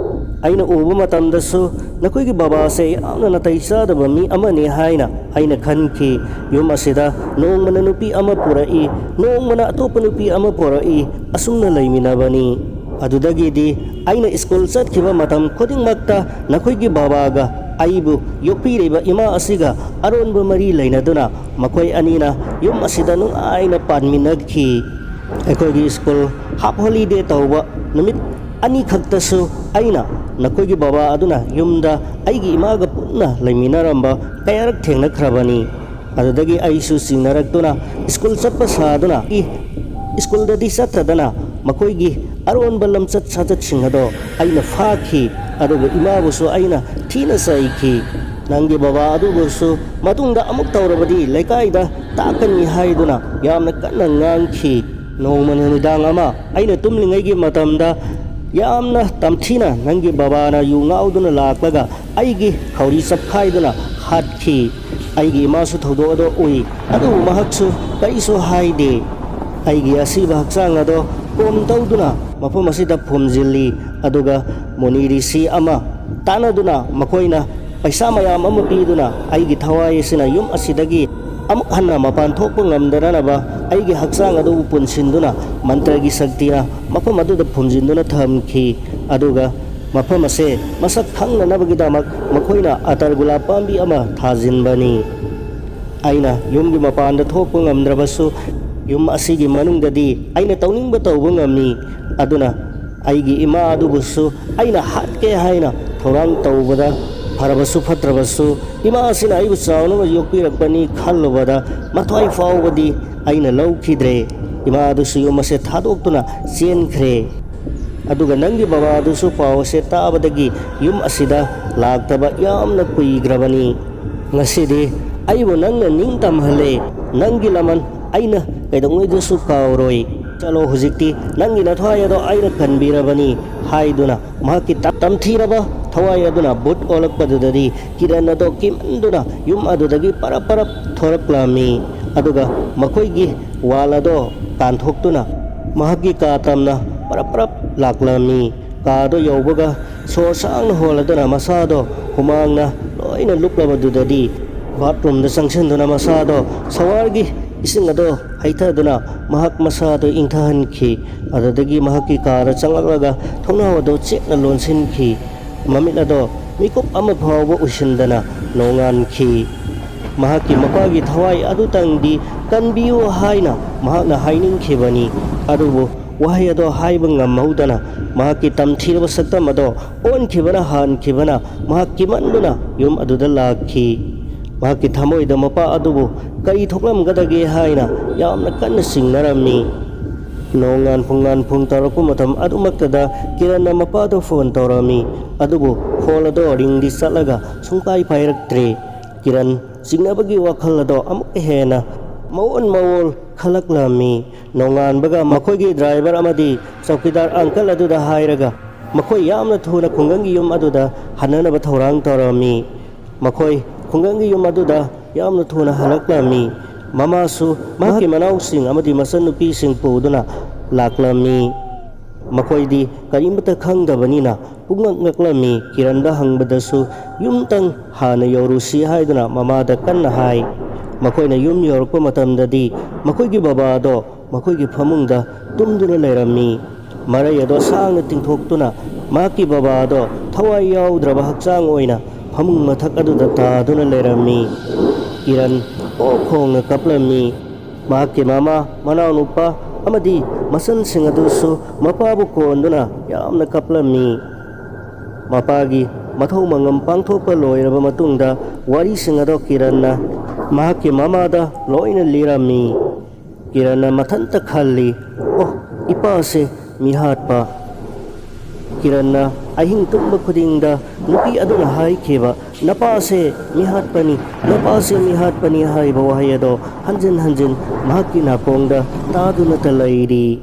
ꯑꯩꯅ ꯎꯕ ꯃꯇꯝꯗꯁꯨ ꯅꯈꯣꯏꯒꯤ ꯕꯕꯥꯁꯦ ꯌꯥꯝꯅ ꯅꯥꯇꯩ ꯆꯥꯗꯕ ꯃꯤ ꯑꯃꯅꯤ ꯍꯥꯏꯅ ꯑꯩꯅ ꯈꯟꯈꯤ꯫ ꯌꯨꯝ ꯑꯁꯤꯗ ꯅꯣꯡꯃꯅ ꯅꯨꯄꯤ ꯑꯃ ꯄꯨꯔꯛꯏ, ꯅꯣꯡꯃꯅ ꯑꯇꯣꯞꯄ ꯅꯨꯄꯤ ꯑꯃ ꯄꯨꯔꯛꯏ, ꯑꯁꯨꯝꯅ ꯂꯩꯃꯤꯟꯅꯕꯅꯤ꯫ ꯑꯗꯨꯗꯒꯤꯗꯤ ꯑꯩꯅ ꯁ꯭ꯀꯨꯜ ꯆꯠꯈꯤꯕ ꯃꯇꯝ ꯈꯨꯗꯤꯡꯃꯛꯇ ꯅꯈꯣꯏꯒꯤ ꯕꯕꯥꯒ ꯑꯩꯕꯨ ꯌꯣꯛꯄꯤꯔꯤꯕ ꯏꯃꯥ ꯑꯁꯤꯒ ꯑꯔꯣꯟꯕ ꯃꯔꯤ ꯂꯩꯅꯗꯨꯅ ꯃꯈꯣꯏ ꯑꯅꯤꯅ ꯌꯨꯝ ꯑꯁꯤꯗ ꯅꯨꯡꯉꯥꯏꯅ ꯄꯥꯟꯃꯤꯟꯅꯈꯤ꯫ ꯑꯩꯈꯣꯏꯒꯤ ꯁ꯭ꯀꯨꯜ ꯍꯥꯞ ꯍꯣꯂꯤꯗꯦ ꯇꯧꯕ ꯅꯨꯃꯤꯠ ꯑꯅꯤꯈꯛꯇꯁꯨ ꯑꯩꯅ ꯅꯈꯣꯏꯒꯤ ꯕꯕꯥ ꯑꯗꯨꯅ ꯌꯨꯝꯗ ꯑꯩꯒꯤ ꯏꯃꯥꯒ ꯄꯨꯟꯅ ꯂꯩꯃꯤꯟꯅꯔꯝꯕ ꯀꯌꯥꯔꯛ ꯊꯦꯡꯅꯈ꯭ꯔꯕꯅꯤ꯫ ꯑꯗꯨꯗꯒꯤ ꯑꯩꯁꯨ ꯆꯤꯡꯅꯔꯛꯇꯨꯅ ꯁ꯭ꯀꯨꯜ ꯆꯠꯄ ꯁꯥꯗꯨꯅ, ꯏ, ꯁ꯭ꯀꯨꯜꯗꯗꯤ ꯆꯠꯇꯗꯅ ꯃꯈꯣꯏꯒꯤ ꯑꯔꯣꯟꯕ ꯂꯝꯆꯠ ꯁꯥꯖꯠꯁꯤꯡ ꯑꯗꯣ ꯑꯩꯅ ꯐꯥꯈꯤ, ꯑꯗꯨꯒ ꯏꯃꯥꯕꯨꯁꯨ ꯑꯩꯅ ꯊꯤꯅ ꯆꯩꯈꯤ꯫ ꯅꯪꯒꯤ ꯕꯕꯥ ꯑꯗꯨꯕꯨꯁꯨ ꯃꯇꯨꯡꯗ ꯑꯃꯨꯛ ꯇꯧꯔꯕꯗꯤ ꯂꯩꯀꯥꯏꯗ ꯇꯥꯛꯀꯅꯤ ꯍꯥꯏꯗꯨꯅ ꯌꯥꯝꯅ ꯀꯟꯅ ꯉꯥꯡꯈꯤ꯫ ꯅꯣꯡꯃ ꯅꯨꯃꯤꯗꯥꯡ ꯑꯃ ꯑꯩꯅ ꯇꯨꯝꯂꯤꯉꯩꯒꯤ ꯃꯇꯝꯗ ꯌꯥꯝꯅ ꯇꯝꯊꯤꯅ ꯅꯪꯒꯤ ꯕꯕꯥꯅ ꯌꯨ ꯉꯥꯎꯗꯨꯅ ꯂꯥꯛꯂꯒ ꯑꯩꯒꯤ ꯈꯧꯔꯤ ꯆꯞꯈꯥꯏꯗꯨꯅ ꯍꯥꯠꯈꯤ꯫ ꯑꯩꯒꯤ ꯏꯃꯥꯁꯨ ꯊꯧꯗꯣꯛ ꯑꯗꯨ ꯎꯏ, ꯑꯗꯨꯕꯨ ꯃꯍꯥꯛꯁꯨ ꯀꯔꯤꯁꯨ ꯍꯥꯏꯗꯦ꯫ ꯑꯩꯒꯤ ꯑꯁꯤꯕ ꯍꯛꯆꯥꯡ ꯑꯗꯣ ꯀꯣꯝ ꯇꯧꯗꯨꯅ ꯃꯐꯝ ꯑꯁꯤꯗ ꯐꯨꯝꯖꯤꯜꯂꯤ, ꯑꯗꯨꯒ ꯃꯨꯅꯤ ꯔꯤꯁꯤ ꯑꯃ ꯇꯥꯟꯅꯗꯨꯅ ꯃꯈꯣꯏꯅ ꯄꯩꯁꯥ ꯃꯌꯥꯝ ꯑꯃ ꯄꯤꯗꯨꯅ ꯑꯩꯒꯤ ꯊꯋꯥꯏ ꯑꯁꯤꯅ ꯌꯨꯝ ꯑꯁꯤꯗꯒꯤ ꯑꯃꯨꯛ ꯍꯟꯅ ꯃꯄꯥꯟ ꯊꯣꯛꯄ ꯉꯝꯗꯅꯅꯕ ꯑꯩꯒꯤ ꯍꯛꯆꯥꯡ ꯑꯗꯨꯕꯨ ꯄꯨꯟꯁꯤꯟꯗꯨꯅ ꯃꯟꯇ꯭ꯔꯒꯤ ꯁꯛꯇꯤꯅ ꯃꯐꯝ ꯑꯗꯨꯗ ꯐꯨꯝꯖꯤꯟꯗꯨꯅ ꯊꯝꯈꯤ꯫ ꯑꯗꯨꯒ ꯃꯐꯝ ꯑꯁꯦ ꯃꯁꯛ ꯈꯪꯅꯅꯕꯒꯤꯗꯃꯛ ꯃꯈꯣꯏꯅ ꯑꯇꯔ ꯒꯨꯂꯥꯞ ꯄꯥꯝꯕꯤ ꯑꯃ ꯊꯥꯖꯤꯟꯕꯅꯤ꯫ ꯑꯩꯅ ꯌꯨꯝꯒꯤ ꯃꯄꯥꯟꯗ ꯊꯣꯛꯄ ꯉꯝꯗ꯭ꯔꯕꯁꯨ, ꯌꯨꯝ ꯑꯁꯤꯒꯤ ꯃꯅꯨꯡꯗꯗꯤ ꯑꯩꯅ ꯇꯧꯅꯤꯡꯕ ꯇꯧꯕ ꯉꯝꯃꯤ꯫ ꯑꯗꯨꯅ ꯑꯩꯒꯤ ꯏꯃꯥ ꯑꯗꯨꯕꯨꯁꯨ ꯑꯩꯅ ꯍꯥꯠꯀꯦ ꯍꯥꯏꯅ ꯊꯧꯔꯥꯡ ꯇꯧꯕꯗ, ꯐꯔꯕꯁꯨ ꯐꯠꯇ꯭ꯔꯕꯁꯨ, ꯏꯃꯥ ꯑꯁꯤꯅ ꯑꯩꯕꯨ ꯆꯥꯎꯅꯕ ꯌꯣꯛꯄꯤꯔꯛꯄꯅꯤ ꯈꯜꯂꯨꯕꯗ ꯃꯊ꯭ꯋꯥꯏ ꯐꯥꯎꯕꯗꯤ ꯑꯩꯅ ꯂꯧꯈꯤꯗ꯭ꯔꯦ꯫ ꯏꯃꯥ ꯑꯗꯨꯁꯨ ꯌꯨꯝ ꯑꯁꯦ ꯊꯥꯗꯣꯛꯇꯨꯅ ꯆꯦꯟꯈ꯭ꯔꯦ꯫ ꯑꯗꯨꯒ ꯅꯪꯒꯤ ꯕꯕꯥ ꯑꯗꯨꯁꯨ ꯄꯥꯎ ꯑꯁꯦ ꯇꯥꯕꯗꯒꯤ ꯌꯨꯝ ꯑꯁꯤꯗ ꯂꯥꯛꯇꯕ ꯌꯥꯝꯅ ꯀꯨꯏꯈ꯭ꯔꯕꯅꯤ꯫ ꯉꯁꯤꯗꯤ ꯑꯩꯕꯨ ꯅꯪꯅ ꯅꯤꯡꯇꯝꯍꯜꯂꯦ꯫ ꯅꯪꯒꯤ ꯂꯃꯟ ꯑꯩꯅ ꯀꯩꯗꯧꯉꯩꯗꯁꯨ ꯀꯥꯎꯔꯣꯏ꯫ ꯆꯠꯂꯣ, ꯍꯧꯖꯤꯛꯇꯤ ꯅꯪꯒꯤ ꯅꯊ꯭ꯋꯥꯏ ꯑꯗꯣ ꯑꯩꯅ ꯀꯟꯕꯤꯔꯕꯅꯤ ꯍꯥꯏꯗꯨꯅ ꯃꯍꯥꯛꯀꯤ ꯇ-, ꯇꯝꯊꯤꯔꯕ ꯊꯋꯥꯏ ꯑꯗꯨꯅ ꯕꯨꯠ ꯑꯣꯜꯂꯛꯄꯗꯨꯗꯗꯤ ꯀꯤꯔꯟ ꯑꯗꯣ ꯀꯤꯃꯟꯗꯨꯅ ꯌꯨꯝ ꯑꯗꯨꯗꯒꯤ ꯄꯔꯞ ꯄꯔꯞ ꯊꯣꯔꯛꯂꯝꯃꯤ꯫ ꯑꯗꯨꯒ ꯃꯈꯣꯏꯒꯤ ꯋꯥꯜ ꯑꯗꯣ ꯀꯥꯟꯊꯣꯛꯇꯨꯅ ꯃꯍꯥꯛꯀꯤ ꯀꯥ ꯇꯝꯅ ꯄꯔꯞ ꯄꯔꯞ ꯂꯥꯛꯂꯝꯃꯤ꯫ ꯀꯥꯗꯣ ꯌꯧꯕꯒ ꯁꯣꯔ ꯁꯥꯡꯅ ꯍꯣꯜꯂꯗꯨꯅ ꯃꯁꯥꯗꯣ ꯍꯨꯃꯥꯡꯅ ꯂꯣꯏꯅ ꯂꯨꯞꯂꯕꯗꯨꯗꯗꯤ ꯕꯥꯠꯔꯨꯝꯗ ꯆꯪꯁꯤꯟꯗꯨꯅ ꯃꯁꯥꯗꯣ ꯁꯋꯥꯔꯒꯤ ꯏꯁꯤꯡ ꯑꯗꯣ ꯍꯩꯊꯗꯨꯅ ꯃꯍꯥꯛ ꯃꯁꯥꯗꯣ ꯏꯪꯊꯍꯟꯈꯤ꯫ ꯑꯗꯨꯗꯒꯤ ꯃꯍꯥꯛꯀꯤ ꯀꯥꯗ ꯆꯪꯂꯛꯂꯒ ꯊꯣꯡꯅꯥꯎ ꯑꯗꯣ ꯆꯦꯠꯅ ꯂꯣꯟꯁꯤꯟꯈꯤ꯫ ꯃꯃꯤꯠ ꯑꯗꯣ ꯃꯤꯀꯨꯞ ꯑꯃ ꯐꯥꯎꯕ ꯎꯏꯁꯤꯟꯗꯅ ꯅꯣꯡꯉꯥꯟꯈꯤ꯫ ꯃꯍꯥꯛꯀꯤ ꯃꯄꯥꯒꯤ ꯊꯋꯥꯏ ꯑꯗꯨꯇꯪꯗꯤ ꯀꯟꯕꯤꯌꯨ ꯍꯥꯏꯅ ꯃꯍꯥꯛꯅ ꯍꯥꯏꯅꯤꯡꯈꯤꯕꯅꯤ꯫ ꯑꯗꯨꯕꯨ ꯋꯥꯍꯩ ꯑꯗꯣ ꯍꯥꯏꯕ ꯉꯝꯍꯧꯗꯅ ꯃꯍꯥꯛꯀꯤ ꯇꯝꯊꯤꯔꯕ ꯁꯛꯇꯝ ꯑꯗꯣ ꯑꯣꯟꯈꯤꯕꯅ ꯍꯥꯟꯈꯤꯕꯅ ꯃꯍꯥꯛ ꯀꯤꯃꯟꯗꯨꯅ ꯌꯨꯝ ꯑꯗꯨꯗ ꯂꯥꯛꯈꯤ꯫ ꯃꯍꯥꯛꯀꯤ ꯊꯃꯣꯏꯗ ꯃꯄꯥ ꯑꯗꯨꯕꯨ ꯀꯔꯤ ꯊꯣꯛꯂꯝꯒꯗꯒꯦ ꯍꯥꯏꯅ ꯌꯥꯝꯅ ꯀꯟꯅ ꯆꯤꯡꯅꯔꯝꯃꯤ꯫ ꯅꯣꯡꯉꯥꯟ ꯄꯨꯡꯉꯥꯟ ꯄꯨꯡ ꯇꯧꯔꯛꯄ ꯃꯇꯝ ꯑꯗꯨꯃꯛꯇꯗ ꯀꯤꯔꯟꯅ ꯃꯄꯥꯗ ꯐꯣꯟ ꯇꯧꯔꯝꯃꯤ꯫ ꯑꯗꯨꯕꯨ ꯐꯣꯟ ꯑꯗꯣ ꯔꯤꯡꯗꯤ ꯆꯠꯂꯒ ꯁꯨꯡꯄꯥꯏ ꯄꯥꯏꯔꯛꯇ꯭ꯔꯦ꯫ ꯀꯤꯔꯟ ꯆꯤꯡꯅꯕꯒꯤ ꯋꯥꯈꯜ ꯑꯗꯣ ꯑꯃꯨꯛꯀ ꯍꯦꯟꯅ ꯃꯑꯣꯟ ꯃꯑꯣꯟ ꯈꯜꯂꯛꯂꯝꯃꯤ꯫ ꯅꯣꯡꯉꯥꯟꯕꯒ ꯃꯈꯣꯏꯒꯤ ꯗ꯭ꯔꯥꯏꯚꯔ ꯑꯃꯗꯤ ꯆꯧꯀꯤꯗꯥꯔ ꯑꯪꯀꯜ ꯑꯗꯨꯗ ꯍꯥꯏꯔꯒ ꯃꯈꯣꯏ ꯌꯥꯝꯅ ꯊꯨꯅ ꯈꯨꯡꯒꯪꯒꯤ ꯌꯨꯝ ꯑꯗꯨꯗ ꯍꯟꯅꯅꯕ ꯊꯧꯔꯥꯡ ꯇꯧꯔꯝꯃꯤ꯫ ꯃꯈꯣꯏ ꯈꯨꯡꯒꯪꯒꯤ ꯌꯨꯝ ꯑꯗꯨꯗ ꯌꯥꯝꯅ ꯊꯨꯅ ꯍꯜꯂꯛꯂꯝꯃꯤ꯫ ꯃꯃꯥꯁꯨ ꯃꯍꯥꯛꯀꯤ ꯃꯅꯥꯎꯁꯤꯡ ꯑꯃꯗꯤ ꯃꯆꯟꯅꯨꯄꯤꯁꯤꯡ ꯄꯨꯗꯨꯅ ꯂꯥꯛꯂꯝꯃꯤ꯫ ꯃꯈꯣꯏꯗꯤ ꯀꯔꯤꯃꯠꯇ ꯈꯪꯗꯕꯅꯤꯅ ꯄꯨꯡꯉꯛ ꯉꯛꯂꯝꯃꯤ꯫ ꯀꯤꯔꯟꯗ ꯍꯪꯕꯗꯁꯨ ꯌꯨꯝꯇꯪ ꯍꯥꯟꯅ ꯌꯧꯔꯨꯁꯤ ꯍꯥꯏꯗꯨꯅ ꯃꯃꯥꯗ ꯀꯟꯅ ꯍꯥꯏ꯫ ꯃꯈꯣꯏꯅ ꯌꯨꯝ ꯌꯧꯔꯛꯄ ꯃꯇꯝꯗꯗꯤ ꯃꯈꯣꯏꯒꯤ ꯕꯕꯥꯗꯣ ꯃꯈꯣꯏꯒꯤ ꯐꯃꯨꯡꯗ ꯇꯨꯝꯗꯨꯅ ꯂꯩꯔꯝꯃꯤ꯫ ꯃꯔꯩ ꯑꯗꯣ ꯁꯥꯡꯅ ꯇꯤꯡꯊꯣꯛꯇꯨꯅ ꯃꯍꯥꯛꯀꯤ ꯕꯕꯥꯗꯣ ꯊꯋꯥꯏ ꯌꯥꯎꯗ꯭ꯔꯕ ꯍꯛꯆꯥꯡ ꯑꯣꯏꯅ ꯐꯃꯨꯡ ꯃꯊꯛ ꯑꯗꯨꯗ ꯇꯥꯗꯨꯅ ꯂꯩꯔꯝꯃꯤ꯫ ꯀꯤꯔꯟ ꯑꯣꯛ ꯈꯣꯡꯅ ꯀꯞꯂꯝꯃꯤ꯫ ꯃꯍꯥꯛꯀꯤ ꯃꯃꯥ, ꯃꯅꯥꯎꯅꯨꯄꯥ ꯑꯃꯗꯤ ꯃꯆꯟꯁꯤꯡ ꯑꯗꯨꯁꯨ ꯃꯄꯥꯕꯨ ꯀꯣꯟꯗꯨꯅ ꯌꯥꯝꯅ ꯀꯞꯂꯝꯃꯤ꯫ ꯃꯄꯥꯒꯤ ꯃꯊꯧ ꯃꯉꯝ ꯄꯥꯡꯊꯣꯛꯄ ꯂꯣꯏꯔꯕ ꯃꯇꯨꯡꯗ ꯋꯥꯔꯤꯁꯤꯡ ꯑꯗꯣ ꯀꯤꯔꯟꯅ ꯃꯍꯥꯛꯀꯤ ꯃꯃꯥꯗ ꯂꯣꯏꯅ ꯂꯤꯔꯝꯃꯤ꯫ ꯀꯤꯔꯟꯅ ꯃꯊꯟꯇ ꯈꯜꯂꯤ, "ꯑꯣ, ꯏꯄꯥꯁꯦ ꯃꯤꯍꯥꯠꯄ꯫" ꯀꯤꯔꯟꯅ ꯑꯍꯤꯡ ꯇꯨꯝꯕ ꯈꯨꯗꯤꯡꯗ ꯅꯨꯄꯤ ꯑꯗꯨꯅ ꯍꯥꯏꯈꯤꯕ, "ꯅꯄꯥꯁꯦ ꯃꯤꯍꯥꯠꯄꯅꯤ, ꯅꯄꯥꯁꯦ ꯃꯤꯍꯥꯠꯄꯅꯤ" ꯍꯥꯏꯕ ꯋꯥꯍꯩ ꯑꯗꯣ ꯍꯟꯖꯤꯟ ꯍꯟꯖꯤꯟ ꯃꯍꯥꯛꯀꯤ ꯅꯥꯀꯣꯡꯗ ꯇꯥꯗꯨꯅꯇ ꯂꯩꯔꯤ꯫